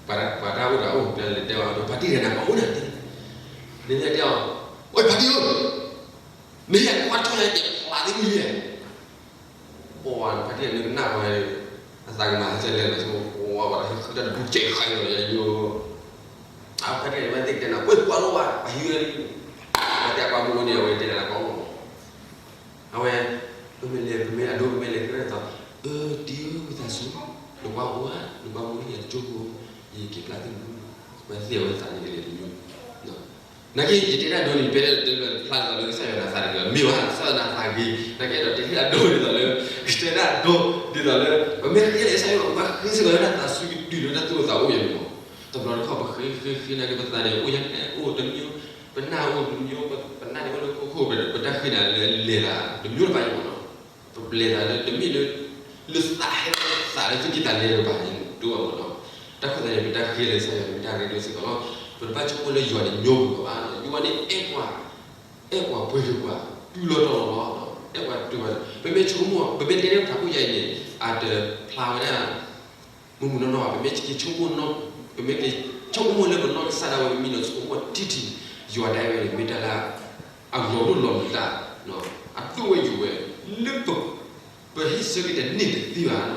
ပှၤတၢ်အိၣ်တၢ်အိၣ် ပလဲၤတဲအီၤဒီး ဖါတံၢ်တဂၤန့ၣ် ပှၤအိၣ်နၤတ့ၢ်, မ့ၢ်တဲအီၤ, အိၣ်ဖါတံၢ်ဧၢ, မ့ၢ်ယကွၢ်ထီၣ်ယၤကဲဖျါသ့ၣ်မုၣ်ယဲၢ် ပှၤဖါတံၢ်န့ၣ်ကနၣ်ဝဲ, အသးကမၤစၢၤလဲၣ်လီၤ ဆိကမိၣ် ပှၤဝဲဒၣ်ဟဲဃုတၢ်တဘူကဲးဃါအံၤလီၤယၤယိ, အဖါတံၢ်န့ၣ်မ့ၢ်သ့ၣ်ကတဲနၤ ပှၤကွၢ်လိၣ်ဘၣ် ပှၤဟံးဝဲလံ, ပှၤတဲပှၤမူန့ၣ် အဝဲတဲနၤကွၢ်လိၣ်, အဝဲ, ပမ့ၢ်လဲၤ ပမ့ၢ်အဒိ ပမ့ၢ်လဲၤဃုတၢ်န့ၣ်သိး, အၢ တံၢ်ဧၢ ဝံသးစူၤ, နကွၢ်အိၣ်ဧါ နကွၢ်မူန့ၣ် ယကၠိဖိ, ယက့ၤပျၢ်သ့ၣ်မုၣ်, ဝဲသ့ၣ်အဝဲသးန့ၣ်ကလဲၤတမံၤ နာ်က့ ယတဲတၢ်ဒိန့ၣ် ဖဲလၢတဖျါလီၤလၢကစၢ်ယွၤနၤသးတဂ့ၤ မ့ၢ်ဘၣ် ကစၢ်ယွၤနၤသးဂ့ၤ နာ်က့ဒီးတဲတၢ်ဒိဒ်သိးလၢ, ကတဲတၢ်ဒိဒ်သိးလၢ, ပမ့ၢ်ဃ့လၢကစၢ်ယွၤ ပဘၣ်ဃ့စ့ၢ်ကီးလၢတၢ်သးစူၤကတုၤလၢတၢ်သူၣ်အိၣ်သးအိၣ်ယၤန့ၣ်မး, တဘျီတခီၣ်ပဃ့ဃ့ဃ့နာ်က့ ပသးန့ၣ် အိၣ်ယဲၢ်အိၣ်တမံၤ, ပနၢ်အိၣ်တမံၤ, ပနၢ်န့ၣ်အိၣ်လၢခိခိၣ်ဒီး ပတၢ်ဃ့နၤလၢလဲၤသး တမံၤတဘၣ်ယၤမးနီၤ ပပျဲသးလၢတမ့ၢ်လၢ, လၢသးဟဲသးလၢသူၣ်ကံၢ်သးလဲတကပၤန့ၣ် တအိၣ်ဘၣ်မးနီၤ, တၢ်ဃိသတးန့ၣ် ပတၢ်ဃ့လၢကစၢ်ယွၤန့ၣ် မ့ၢ်တၢ်ရ့ဒိၣ်စ့ၢ်ကီးလီၤ, ပတဘၣ်ဆိကမိၣ်လၢယွၤန့ၣ်ညိကွံာ်ပှၤဘၣ်, ယွၤန့ၣ်အဲၣ်ပှၤ, အဲၣ်ပှၤပှဲၤက့ၤပှၤ, တူၢ်လိာ်တီၤလီၤလီၤ, အဲၣ်ပှၤတူၢ်ဘၣ်, ပမ့ၢ်ဆိကမိၣ် ပမ့ၢ်တဲလၢပထးခိၣ်ယါအံၤန့ၣ် အတဖျါဝဲဒၣ် မုၢ်မုၢ်နီၢ်နီၢ် ပမ့ၢ်ဆိကမိၣ်, ပမ့ၢ်ဆိကမိၣ်လၢပနီၢ်ကစၢ်ဒၣ်ဝဲ ပမ့ၢ်နီၢ်ဆိကမိၣ်ထံထံ ယွၤဒၣ်ဝဲန့ၣ် မ့ၢ်တၢ်လၢ အလီၤဒိၣ်လီၤမုၢ်တၢ်, အဒိၣ်ဝဲယိာ်ဝဲ, လၢပဟ့ၣ်ဆၢက့ၤတန့ၢ်တသ့ဘၣ်နီၤ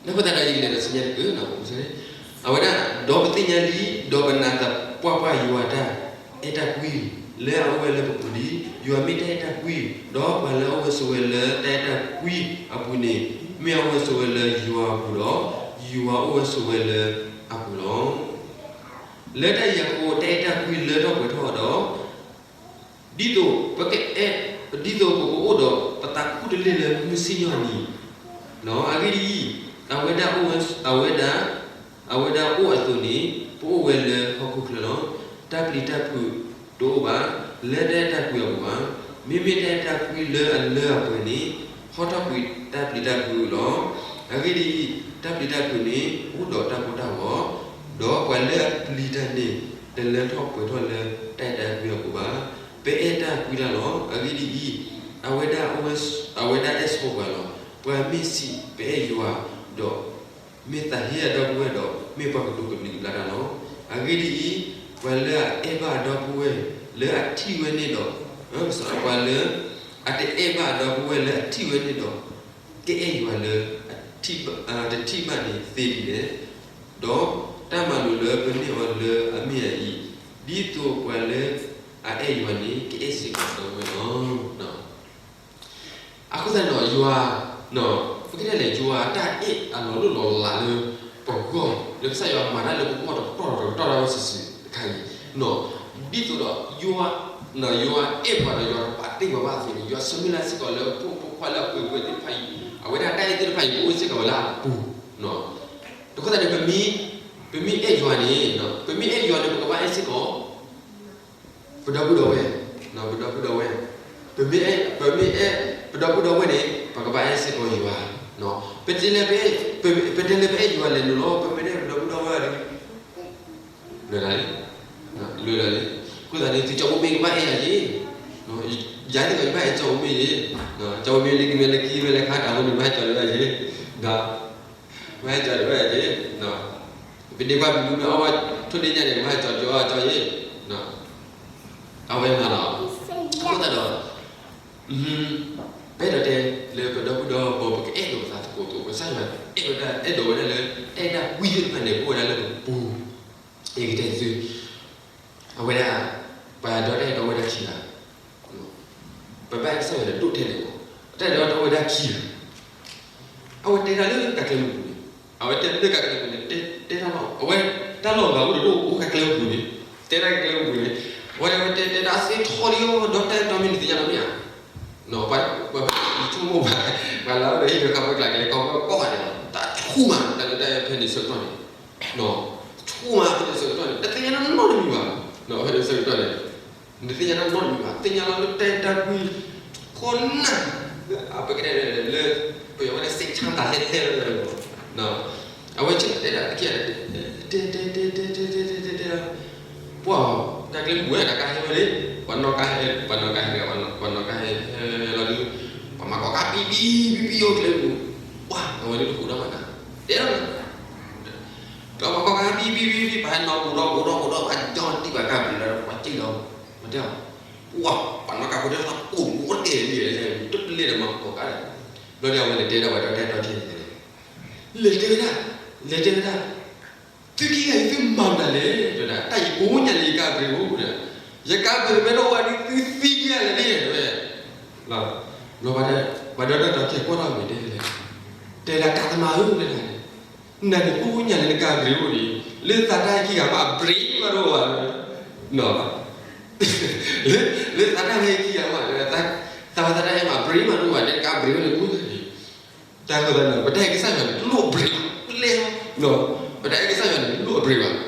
နၢ်ပၢၢ်တၢ်ဒ်အံၤ လဲၤဒီးဆူညါတက့ၢ်, အဝဲဒၣ်, ဒီးပသ့ၣ်ညါလံ, ဒီးပနာ်သပှၢ်ပှၢ်ယွၤတၢ်အဲၣ်တၢ်ကွံ လၢအအိၣ်ဝဲလၢပပူၤလံ, ယွၤမ့ၢ်တၢ်အဲၣ်တၢ်ကွံ, ဒီးပှၤလၢအအိၣ်ဝဲဆိးဝဲလၢတၢ်အဲၣ်တၢ်ကွံအပူၤန့ၣ်, မ့ၢ်အအိၣ်ဝဲဆိးဝဲလၢယွၤအပူၤဒီး, ယွၤအိၣ်ဝဲဆိးဝဲလၢအပူၤလီၤ. လၢတၢ်အံၤအဃိ တၢ်အဲၣ်တၢ်ကွံလၢထီၣ်ပှဲၤထီၣ်ဒီး ဒ်သိးပကအဲၣ်, ဒ်သိးပကအိၣ်ဒီးပသးခူတလ့ၢ်လၢမုၢ်ဆ့ၣ်ညီၣ်နံၤ, အဂ့ၢ်ဒ်အံၤ, အဝဲဒၣ်အိၣ်ဝဲ, အဝဲဒၣ်, အဝဲဒၣ်အိၣ်အသိးန့ၣ် ပအိၣ်ဝဲလၢဟီၣ်ခိၣ်ချၢလီၤ. တၢ်ပျံၤတၢ်ဖုးတအိၣ်ဘၣ် လၢတၢ်အဲၣ်တၢ်ကွံအပူၤဘၣ်. မ့မ့ၢ်တၢ်အဲၣ်တၢ်ကွံလၢအလၢအပှဲၤန့ၣ် ဟီထီၣ်ကွံာ်တၢ်ပျံၤတၢ်ဖုးလီၤ. အဂ့ၢ်ဒ်အံၤ, တၢ်ပျံၤတၢ်ဖုးန့ၣ် အိၣ်ဒီးတၢ်ကိၢ်တၢ်ဂီၤ, ဒီးပှၤလၢအပျံၤတၢ်န့ၣ် တလၢထီၣ်ပှဲၤထီၣ်လၢတၢ်အဲၣ်တၢ်ကွံအပူၤဘၣ်. ပအဲၣ်တၢ်ကွံတၢ်လီၤ. အဂ့ၢ်ဒ်အံၤ, အဝဲဒၣ် အဝဲဒၣ်အဲၣ်ဆိပှၤလီၤ. ပှၤမ့ၢ်စံးပအဲၣ်ယွၤ, ဒီးမ့ၢ်သးဟ့အဒီပုၢ်ဝဲၢ်ဒီး မ့ၢ်ပှၤကဒိးကဘျံးကဘျၣ်တၢ်လီၤ. အဂ့ၢ်ဒ်အံၤ, ပှၤလၢအအဲၣ်ဘၣ်အဒီပုၢ်ဝဲၢ် လၢအထံၣ်ဝဲန့ၣ်ဒီး, ပှၤလၢအတအဲၣ်ဘၣ်အဒီပုၢ်ဝဲၢ်လၢအထံၣ်ဝဲန့ၣ်ဒီး, ကအဲၣ်ယွၤလၢ တထံၣ်ဘၣ်န့ၣ်သ့ဒ်လဲၣ်. ဒီးတၢ်မၤလိာ်လၢပန့ၢ်အီၤလၢအမ့ၢ်အအံၤ, ဒ်သိးပှၤလၢအအဲၣ်ယွၤန့ၣ် ကအဲၣ်စ့ၢ်ကီးအဒီပုၢ်ဝဲၢ်လီၤ. အဃိသတးဒီးယွၤ, ပကတဲလဲၣ် ယွၤအတၢ်အဲၣ်အလီၤလိၣ်လီၤလးလၢပဂီၢ် လၢကစၢ်ယွၤမၤတၢ်လၢပဂီၢ်တပတီၢ်တပတီၢ်ဒၣ်ဝဲစုာ်စုာ်တခါအံၤ, ဒ်သိးဒီးယွၤ, ယွၤအဲၣ်ပှၤဒီးယွၤတပာ်တ့ၢ်ပှၤဘၣ်အသိးန့ၣ် ယွၤဆၢမုၢ်လၢ်စ့ၢ်ကီးလၢပဖိမုၣ်ဖိခွါလၢအပှဲၤပှဲၤသ့ၣ်တဖၣ်အံၤ, အဝဲဒၣ်တၢ်အဲၣ်သ့ၣ်တဖၣ်အံၤ ကအိၣ်စ့ၢ်ကီးဝဲလၢအပူၤ. တဃိသတးန့ၣ် ပမ့ၢ်အဲၣ်ယွၤန့ၣ်, ပမ့ၢ်အဲၣ်ယွၤန့ၣ် ပကဘၣ်အဲၣ်စ့ၢ်ကီး ပဒီပုၢ်ဒီဝဲၢ်, ပဒီပုၢ်ဒီဝဲၢ်, ပမ့ၢ်အဲၣ်, ပမ့ၢ်အဲၣ်ပဒီပုၢ်ဒီဝဲၢ်န့ၣ် ပကဘၣ်အဲၣ်စ့ၢ်ကီးယွၤ. ပတဲလၢပ, ပတဲလၢပအဲၣ်ယွၤလဲၤလိၤလီၤ, ပမ့ၢ်အဲၣ်ပဒီပုၢ်ဒီဝဲၢ်ဒီး လွဲၢ်လံ, လွဲၢ်လံ. အဃိသတးန့ၣ် သုကၠီဖိမ့ၢ်ကဘၣ်အဲၣ်ယၤယ့ၣ်, ယၤသ့ၣ်ကီးယဘၣ်အဲၣ်ကၠီဖိမ့ၢ်ယ့ၣ်, ကၠီဖိမ့ၢ်လၢကမဲာ်လၢခံ မ့ၢ်လၢခါတၢ်ဖိန့ၣ် ဘၣ်ဟဲကၠီၤလၢယၤယ့ၣ်, ဘၣ်ဟဲကၠီၤလၢယၤယ့ၣ်. ပဒ့ကွၢ်ပလူမ့ၢ်အီၣ်ဝဲ ထိၣ်ဒ့ညါန့ၣ် ဘၣ်ဟဲကၠီၤကၠီအကၠီယ့ၣ်, အဝဲမၤလီၤ. အဃိသတးဒီး ပအဲၣ်ဒိးတဲလၢပဒီပုၢ်ဒီဝဲၢ် ပကအဲၣ်ဒိးသးသကိးသကိး ကစၢ်ယွၤအဲၣ်ဝဲဒၣ် အဲၣ်ဒိးဝဲဒၣ်လၢ တၢ်အဲၣ်တၢ်ကွံသ့ၣ်တဖၣ်န့ၣ် အိၣ်ဝဲဒၣ်လၢပပူၤ, ယကတဲသု, အဝဲဒၣ် ပှၤဒီတၢ်အဲၣ်ဒိးဝဲဒၣ်ခံဂၤ, ပဘၣ်အဲၣ်ကစၢ်ယွၤန့ၣ် ဒိၣ်ထဲလဲၣ်မး, တၢ်အဲၣ်ဒိးဝဲဒၣ်ခံဂၤ အဝဲတဲတၢ်လၢကါကျဲမုၢ်ပူၤန့ၣ်, အဝဲတဲလၢကါကျဲမုၢ်ပူၤန့ၣ် တဲ, တဲတၢ်လီၤ, အဝဲတၢ်လီၢ်ဂၤအိၣ်ဒီးတအိၣ်ကါကျဲမုၢ်ပူၤန့ၣ်, တဲတၢ်ကါကျဲမုၢ်ပူၤန့ၣ်, အဝဲတဲတဲတၢ်သ့ထီလံအီၤ ဒီးတၢ်အဲၣ်တီမ့ၢ်နသ့ၣ်ညါလီၤမ့ၢ်ဧါ, ပှၤဆိကမိၣ်ဘၣ်, ပှၤလၢအအိၣ်ဒီးဟံၣ်ဒီးဃီ ပှၤကျါကလဲၤကီၢ်ပှၤကီၢ်ဂၤန့ၣ်လီၤ, တၢ်ဆူၣ်မး တၢ်လၢတၢ်အဲၣ်ဖဲန့ၣ်ဆၢကတီၢ်န့ၣ်, တၢ်ဆူၣ်မးဖဲန့ၣ်ဆၢကတီၢ်န့ၣ် တသ့ၣ်ညါနီတမံၤဘၣ်, ဖဲန့ၣ်ဆၢကတီၢ်န့ၣ် နသ့ၣ်ညါနီတမံၤဘၣ်, သ့ၣ်ညါလီၤလၢတၢ်အဲၣ်တၢ်ကွံ ခိၣ်နၢ်, ပကတဲလၢ ပယီၤဝဲဒၣ် စိတ်ချမ်းသာ ထဲထဲလီၤ, အဝဲဆၢတဲဒၣ်တက့ၢ်, တဲ တဲ တဲ တဲ တဲ တဲ တဲ တဲ တဲ တဲ ပှၤ တၢ်ကျဲမုၢ်ဝဲဒၣ်ကါဟဲဝဲန့ၣ်, ပှၤနီၣ်ကါဟဲ, ပှၤနီၣ်ကါဟဲ, ပှၤနီၣ်ကါဟဲ ဟဲလီၤဒုး, ပှၤမၤကီၢ်ကါ ပံ ပံ ပံ ပံ အိၣ်ကျဲမုၢ်, ပှၤ အဝဲဒၣ်တဃုာ်ဒီးမၤကါ, တဲလီၤ ပှၤမၤကီၢ်ကါ ပံ ပံ ပံ ပံ ပှၤဟဲနီၣ် အိၣ်ဒီး အိၣ်ဒီး အိၣ်ဒီး ပှၤကၠီတံၢ်ဘၣ်ကါပျံၤလီၤ ပှၤစံၣ်လီၤ, မတဲအီၤ, ပှၤ ပှၤနီၣ်ကါဖိတၢ်သးအိၣ် အိၣ်တဲလံ, တလဲၤဒီးမၤကီၢ်ကါဒီး, ဘျီဒီးအဝဲလဲၤတဲဒၣ်ပှၤဒီတၢ်အဲၣ်တီထဲန့ၣ်, လဲၤတဲဝဲဒၣ်, လဲၤတဲဝဲဒၣ် သုခံဂၤအံၤ သုမၤမနုၤလဲၣ် တဲဝဲဒၣ်, တၢ်အံၤကိးညါလၢယကါပှ့ၤအိၣ်ဒီး, ယကါပှ့ၤမ့ၢ်တအိၣ်ဘၣ်ဒီး သုသံဒံးဧါလဲၣ် တဲဝဲ, ဘျီ ပှၤဒီတၢ်အဲၣ်တီခဲကိးထီၣ်မ့ၢ်တဲလဲၣ်, တဲဒၣ်တၢ်သမါဧၢ တဲဒၣ်, နၤန့ၣ်ကိးညါလၢနကါပှ့ၤအိၣ်ဒံး, လၢသးတၢ်ဟဲခံဂၤမး အပှ့ၤမးတအိၣ်ဘၣ်, လၢ, လၢသးတၢ်ဟဲခံဂၤမး သးဝဲသးတၢ်ဟဲမး အပှ့ၤမးတအိၣ်ဘၣ် တဲကါပှ့ၤအိၣ်န့ၣ် တၢ်ဃိသတးန့ၣ် ပတၢ်အဲၣ်ကစၢ်ယွၤန့ၣ် တလိၣ်အပှ့ၤဘၣ်, ပလဲၤ, ပတၢ်အဲၣ်ကစၢ်ယွၤန့ၣ် တလိၣ်အပှ့ၤဘၣ်, ဘၣ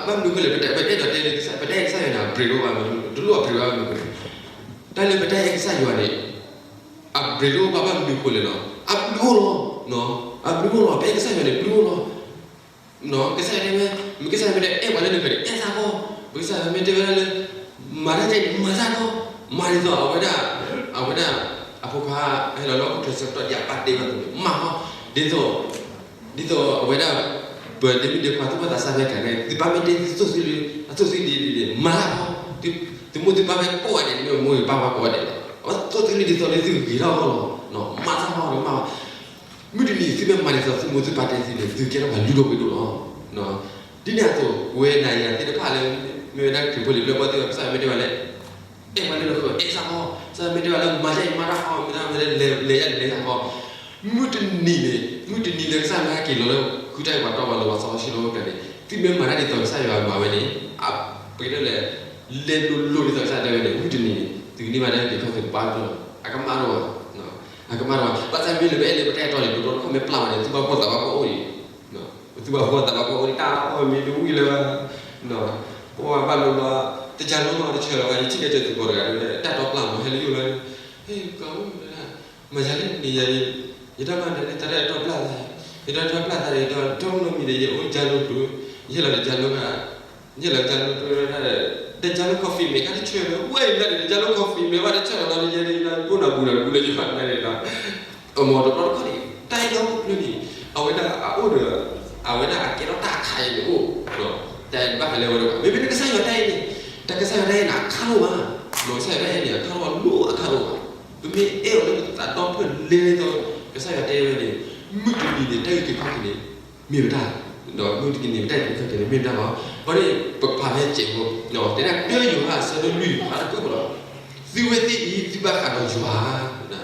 ်မနုၤအဃိလဲၣ် ပတအဲၣ်ဒိးတဲလၢကစၢ်, ပတၢ်အဲၣ်ကစၢ်ယွၤန့ၣ် အပှ့ၤတအိၣ်ဘၣ်, တလိၣ်အပှ့ၤဘၣ်မနုၤအဃိလဲၣ်, တၢ်လၢပတၢ်အဲၣ်ကစၢ်ယွၤန့ၣ် အပှ့ၤတအိၣ်ဘၣ် ဘၣ်မနုၤအဃိလဲၣ်နီၤ, အဘျုးအိၣ်လီၤ, အဘျုးအိၣ်လီၤ, ပအဲၣ်ကစၢ်ယွၤန့ၣ် ဘျုးအိၣ်လီၤ. ကစၢ်ယွၤတဲဝဲ, မ့ၢ်ကစၢ်ယွၤမ့ၢ်တအဲၣ်ပှၤလၢနဃၢၤန့ၣ် အဲၣ်စ့ၢ်ကီး, ပကစၢ်ယွၤမ့ၢ်တဲဝဲဒၣ်လၢ မၤတၢ်ကဲအံၤ မၤစ့ၢ်ကီး, မၤဒ်သိးအဝဲဒၣ်, အဝဲဒၣ် အဖိခွါ ဟဲလီၤလၢဟီၣ်ခိၣ်ချၢဆၢကတီၢ် ဒ်အပၢ်တဲဝဲအသိးန့ၣ် မၤဟီ, ဒ်သိး, ဒ်သိးအဝဲဒၣ် ပဒ့မုၣ်ဒ့ခွါသူၣ်ဘီၣ်သးစၢ်ဖဲကၤန့ၣ် သုပၢ်မ့ၢ်တဲသုသူၣ်သုလံ, အသူၣ်သုဒံးဒံးန့ၣ် မၤစ့ၢ်ကီး, သုမိၢ်သုပၢ်ဖဲကိးဂၤဒဲးန့ၣ် မ့ၢ်မိၢ်ဂ့ၤပၢ်ဝဲကိးဂၤဒဲးလီၤ, အဝဲသူၣ်သုလံဒ်သိးလၢသုဂ့ၤထီၣ်အဂီၢ်လီၤ, မၤစ့ၢ်ကီးဒီးမၤ မုၢ်တနံၤ သုမ့ၢ်မၤဒ်သိးသုမိၢ်သုပၢ်တဲသုန့ၣ် သုကဲထီၣ်ပှၤလုၢ်ဒိၣ်ပှ့ၤဒိၣ်လီၤ. ဒ်န့ၣ်အသိး ပဝဲနၤယၤသ့ၣ်တဖၣ်လၢ မ့ၢ်ဝဲဒၣ်ခရံာ်ဖိလံၤပျဲၢ်ဘီၣ်သ့ၣ်တဖၣ် ကစၢ်ယွၤမ့ၢ်တဲဝဲလၢ အဲၣ်ပှၤလၢနဃၢၤ အဲၣ်စ့ၢ်ကီး, ကစၢ်ယွၤမ့ၢ်တဲဝဲလၢ မၤယၤအံၤမၤတၢ်ဃီ, မ့ၢ်တဲဝဲလၢ လဲၤယၤလဲၤယၤဃီ, မုၢ်တနံၤန့ၣ် မုၢ်တနံၤလၢကစၢ်ယွၤဟဲက့ၤလီၤလၢ ဃုတၢ်အံၤပှၤတီပှၤလိၤပှၤစီဆှံလၢပှၤကျါန့ၣ် သုမ့ၢ်မၤတၢ်ဒ်သိးကစၢ်ယွၤမၤဝဲန့ၣ် ပကတဲလဲၣ် လဲၤလိၤလိၤဒ်သိးကစၢ်ယွၤတဲဝဲန့ၣ် မုၢ်တနံၤန့ၣ် သုကန့ၢ်ဘၣ်တၢ်အုၣ်က့ၤခီၣ်က့ၤတပၢ်ကလီၢ်, အကမၣ်တအိၣ်ဘၣ်, အကမၣ်တအိၣ်ဘၣ်. ဘၣ်ဆၣ်မ့ၢ်လၢပအဲၣ်လၢပတၢ်အဲၣ်တီန့ၣ် ပဒိးတခီၣ်မ့ၢ်ပျၢ်ဘၣ်န့ၣ် သုဘၣ်ဖှီၣ်သးဘၣ်ဖှီၣ်အိၣ်ဒံး, သုဘၣ်ဖှီၣ်သးဘၣ်ဖှီၣ်အိၣ်ဒံး တၢ်အီၣ်မ့ၢ်တဝံၤလၢၤဘၣ်, ပှၤဘၣ်လိၤလီၤ, တကၢလိဘၣ်တဆၢလီၤဘၣ်, ယထံၣ်ကဲကၢၤသကိးတဂၤဒီး တၢ်တီပျၢ်မး ဟဲလၢယအိၣ်လီၤ, ဟဲကီး, မၤယၤလၢန့ၣ်ယၤန့ၣ်, ယတၢ်ဘၣ်နၤန့ၣ် တၢ်တၢ်တီပျၢ်သး, ယတၢ်တီပျၢ်သးန့ၣ်ဒီး တီနီတမံၤန့ၣ် ယအိၣ်ကၢလိကျိၤ, ယဟဲလီၤတကၢလိခါ, ယဟဲလီၤကၢလိကျိၤဒၣ်, တကၢလိ coffee မ့ၢ်ခါတဆၢလီၤ, ဝဲအံၤလၢန့ၣ် တကၢလိ coffee မ့ၢ်ဘၣ်တဆၢလီၤလီၤ ယဲန့ၣ် ယဘၣ်နၢ်ဘူၣ်နၢ်ဘူၣ်လၢယဘၣ်နၤန့ၣ်ဒီး အမ့ၢ်တဘျီတခီၣ်န့ၣ် တၢ်အံၤလၢအအိၣ်ဖျိန့ၣ်, အဝဲဒၣ်အအိၣ်ဒီး အဝဲဒၣ်အကဲထီၣ်တၢ်အခါအံၤန့ၣ်အိၣ်, တၢ်ဘၣ်ဃးလၢအဝဲဒၣ် မ့မ့ၢ်လၢကစၢ်ယွၤတၢ်အံၤန့ၣ်, တၢ်ကစၢ်ယွၤတၢ်အံၤန့ၣ် အခါလိၣ်ဘၣ်, ကစၢ်ယွၤတၢ်အံၤန့ၣ် အခါလိၣ်ဘၣ် လိၣ်အခါလိၣ်ဘၣ်, ပမ့ၢ်အဲၣ်အီၤလၢပသးဒီဖျၢၣ်လဲၤသိး ကစၢ်ယွၤတဲဝဲန့ၣ်, မုၢ်တနံၤန့ၣ် တၢ်အုၣ်က့ၤခီၣ်က့ၤန့ၣ် မ့ၢ်ဝဲဒၣ်, ဒီးမုၢ်တနံၤန့ၣ် ပတၢ်အုၣ်က့ၤခီၣ်က့ၤန့ၣ် မ့ၢ်ဝဲဒၣ်လီၤ. ဘၣ်န့ၣ် ပကဖးဖဲစဲးဖိ, တဲဒၣ် တၢယိၤဟၣ်အဆၢဒိၣ်လွံၢ် ဖးတၢ်ကွဲးပလီၤ, သုဝဲသ့ၣ်အံၤ သုဘၣ်ဃးဒီးယွၤ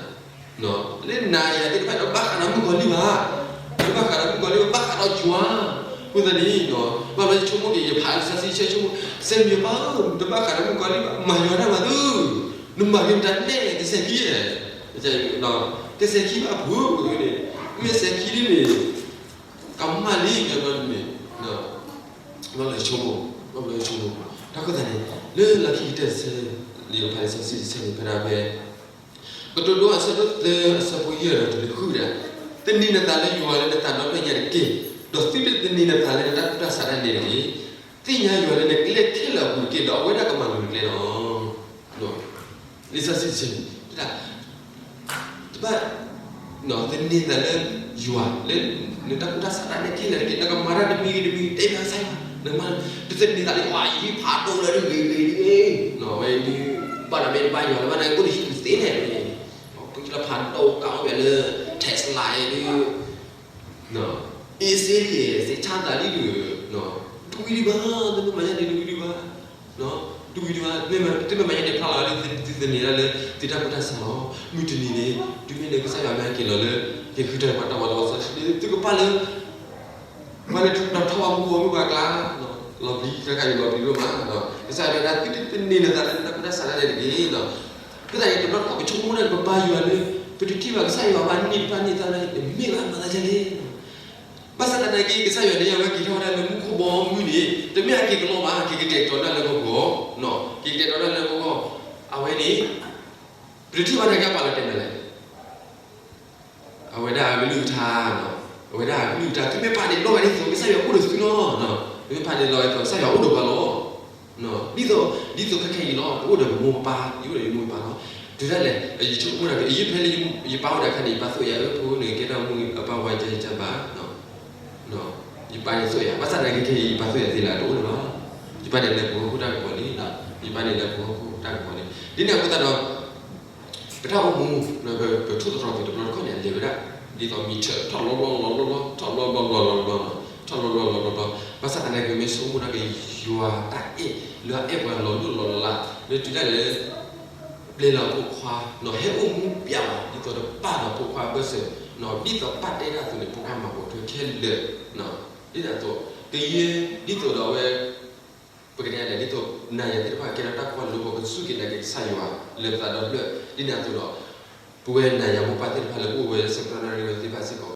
လၢနၤယၤသ့ၣ်တဖၣ်ဒီး ဘၣ်ဃးဒီးမုၣ်ကီၤလံၢ်ဘၣ်, တဘၣ်ဃးဒီးမုၣ်ကီၤလံၢ်ဘၣ်, ဘၣ်ဃးဒီးယွၤ, အဃိသတးန့ၣ်, ဘၣ်လီၤယဆိကမိၣ်က့ၤ ယဖးလံာ်စီဆှံဆၢဆိကမိၣ်, စဲးမံၤယပၢ်ဧၢ, တဘၣ်ဃးဒီးမုၣ်ကီၤလံၢ်ဘၣ်, မၤယွၤတၢ်မၤသု, နမၤက့ၤမတၤလဲၣ် ကစဲးခံ, ကစဲးခံဘၣ်အဖိန့ၣ်, မ့ၢ်စဲးခံဒ်န့ၣ်, ကမၣ်လံကဲဘျီန့ၣ်, ဘၣ်လီၤယဆိကမိၣ်, ဘၣ်လီၤယဆိကမိၣ်, တၢ်အဃိသတးန့ၣ်, လၢလီၢ်ခံကတၢၢ်တဆၢ, လံာ်ဖးလံာ်စီဆှံတဆၢန့ၣ် ဖဲဒၣ်ဖဲ ကတိၤဒိအဆၢဒိၣ်သၢအဆၢဖိယဲၢ်ဒီးတုၤလၢဃုဒၣ်, သန့ၤနသးလၢယွၤလၢနသးဒီဖျၢၣ်ညါတက့ၢ်, ဒီးသုတသန့ၤနသးလၢနတၢ်ကူၣ်တၢ်ဆးဒၣ်နဲတဂ့ၤ, သ့ၣ်ညါယွၤလၢနကျဲခဲလၢာ်အပူၤတက့ၢ်, ဒီးအဝဲဒၣ်ကမၤလိၤနကျဲလီၤ. လံာ်စီဆှံတဆၢန့ၣ် တဘၣ် သန့ၤနသးလၢယွၤလၢ နတၢ်ကူၣ်တၢ်ဆးဒၣ်နဲခဲလၢာ်တက့ၢ်, နကမၤတၢ်တမံၤဂ့ၤတမံၤဂ့ၤ တဲဘၣ်ကစၢ်ယွၤ, နမၤ, တသန့ၤနသးလၢ ယဖးဒိၣ်လၢတဂ့ၤဂ့ၤတဂ့ၤ, ဝဲဒုး ဘၣ်ဒီးမ့ၢ်တဘၣ်ယွၤလၢဘၣ်န့ၣ် ကအိၣ်ဒီးဟံၣ်ပူၤသ့န့ၣ်, ပကလၢဖးဒိၣ်ကအိၣ်ဝဲလၢ Tesla ဒုး အ့စ့လံ စ့းဆါသးလံဒုး, တဝံၤဒံးဘၣ်, သုမ့ၢ်မၤညါန့ၣ် တဝံၤဒံးဘၣ်, တဝံၤဒံးဘၣ်, မ့ၢ်သုမ့ၢ်မၤညါန့ၣ် ဖျါလီၤလၢသုသန့ၤဒၣ်လၢ သုတၢ်ကူၣ်တၢ်ဆးလီၤ. မုၢ်တနံၤန့ၣ် တုၤမ့ၢ်လၢကစၢ်ယွၤမ့ၢ်ဟဲက့ၤလီၤလၢ က့ၤဃုထၢပှၤတၢ်ဝးလီၤဝဲသီန့ၣ် သုကပာ်လၢ ပှၤလၢတၢ်ထီၣ်ဘၣ်မူခိၣ်မုၢ်ပှၤကျါ, လီၤပျံၤတခါခါအံၤ လီၤပျံၤဒိၣ်မး, ကစၢ်ယွၤတဲဒၣ် သုတသန့ၤနသးလၢနတၢ်ကူၣ်တၢ်ဆးဒၣ်နဲတဂ့ၤ, အဃိသတးန့ၣ် တဘျီတခီၣ် ပဆိကမိၣ်ဒၣ်ပပၢ်ယွၤလၢ ပတထံၣ်ဘၣ်ကစၢ်ယွၤဘၣ်န့ၣ် တဖၣ်န့ၣ်သးန့ၣ် မ့ၢ်ဘၣ်မၤသးဒ်လဲၣ်. ဘၣ်ဆၣ်သနာ်က့ ကစၢ်ယွၤန့ၣ် အဝဲက့ၤထီၣ်ဝဲဒၣ်လၢမူခိၣ်ဘီမုၢ်န့ၣ် တမ့ၢ်အက့ၤကလီဘၣ်, က့ၤကတဲာ်ကတီၤဒၣ်လၢပဂီၢ်, က့ၤကတဲာ်ကတီၤဒၣ်လၢပဂီၢ်, အဝဲန့ၣ် ပတထံၣ်ဘၣ်တၢ်ကပာ်လီၤတဲာ်မးလဲၣ်. အဝဲဒၣ်အကလုၢ်ကထါ, အဝဲဒၣ်အကလုၢ်ကထါ သုမ့ၢ်ပာ်န့ၣ်လီၤဂာ်ဒ်သိး ကစၢ်ယွၤအိၣ်ဒီးသုလီၤ, သုမ့ၢ်ပာ်န့ၣ်လီၤဂာ်ဒ်သိး ကစၢ်ယွၤအိၣ်ဒီးပှၤလီၤ. ဒ်သိး, ဒ်သိးခဲခဲအံၤလီၤ, ပအိၣ်ဒီးပမိၢ်ပပၢ်, ယအိၣ်ဒီးယမိၢ်ယပၢ်လီၤ. တုၤဒၣ်လဲာ် ယဆိကမိၣ်ဒၣ်က့ၤ ယဖဲလၢယပၢ်အိၣ်ဒၣ်အခါန့ၣ် ယပၢ်သိၣ်ယၤ အၢ ဖိန့ၣ် ကဲထီၣ်မူအပၢ်ဝါ ကဲကဘၣ် ယပၢ်န့ၣ်သိၣ်ယၤ, ဘၣ်ဆၣ်သနာ်က့ခဲအံၤ ယပၢ်သိၣ်ယၤသ့လၢအတအိၣ်လၢၤဘၣ်. ယပၢ်န့ၣ်လဲၤပှၤဟီၣ်ခိၣ်တၢ်ကပီၤလံ, ယပၢ်န့ၣ်လဲၤပှၤဟီၣ်ခိၣ်တၢ်ကပီၤလံ. ဒ်န့ၣ်အဃိသတးဒီး ပတၢ်အိၣ်မူ ပထိၣ်သတြီၤက့ၤတဘျီတခီၣ်န့ၣ် အလဲၤဝဲဒၣ် ဒ်သိးမံၤထၢၣ်ထီၣ်လီၤဘျီလီၤဘျီဘျီ ထီၣ်လီၤဘျီလီၤဘျီလီၤဘျီ ထီၣ်လီၤဘျီလီၤဘျီဘျီ, ဘၣ်ဆၣ်သနာ်က့ မ့ၢ်ဆိကမိၣ်ဒၣ်က့ၤ ယွၤတၢ်အဲၣ်လၢအအဲၣ်ပှၤလီၤလိၢ်လီၤလး လၢတုၤဒၣ်လဲာ် ပျဲလီၤဖိခွါ ဟဲအိၣ်မူပျဲဝဲ ဒ်သိးဒီးပာ်လီၤဖိခွါအဘၢၣ်စၢၤ, ဒ်သိးပာ်တဲတၢ်အသိးန့ၣ် ဖိခွါမၤပိာ်ထွဲခဲလၢာ်, ဒ်န့ၣ်အသိး ကယဲၢ် ဒ်သိးဒီးအဝဲ ပကတဲလဲၣ် ဒ်သိးနၤယၤသ့ၣ်တဖၣ်ကဲထီၣ်တၢ်ကွၢ်လိပှၤ ကစူၢ်က့ၤနာ်က့ၤကစၢ်ယွၤလၢပသးဒီဖျၢၣ်, ဒ်န့ၣ်အသိးဒီး ပဝဲနၤယၤမိၢ်ပၢ်သ့ၣ်တဖၣ်လၢပအိၣ်ဝဲလၢ ဆၢကတီၢ်နၣ်ရံၣ်ဝဲသ့ၣ်တဖၣ်စ့ၢ်ကီး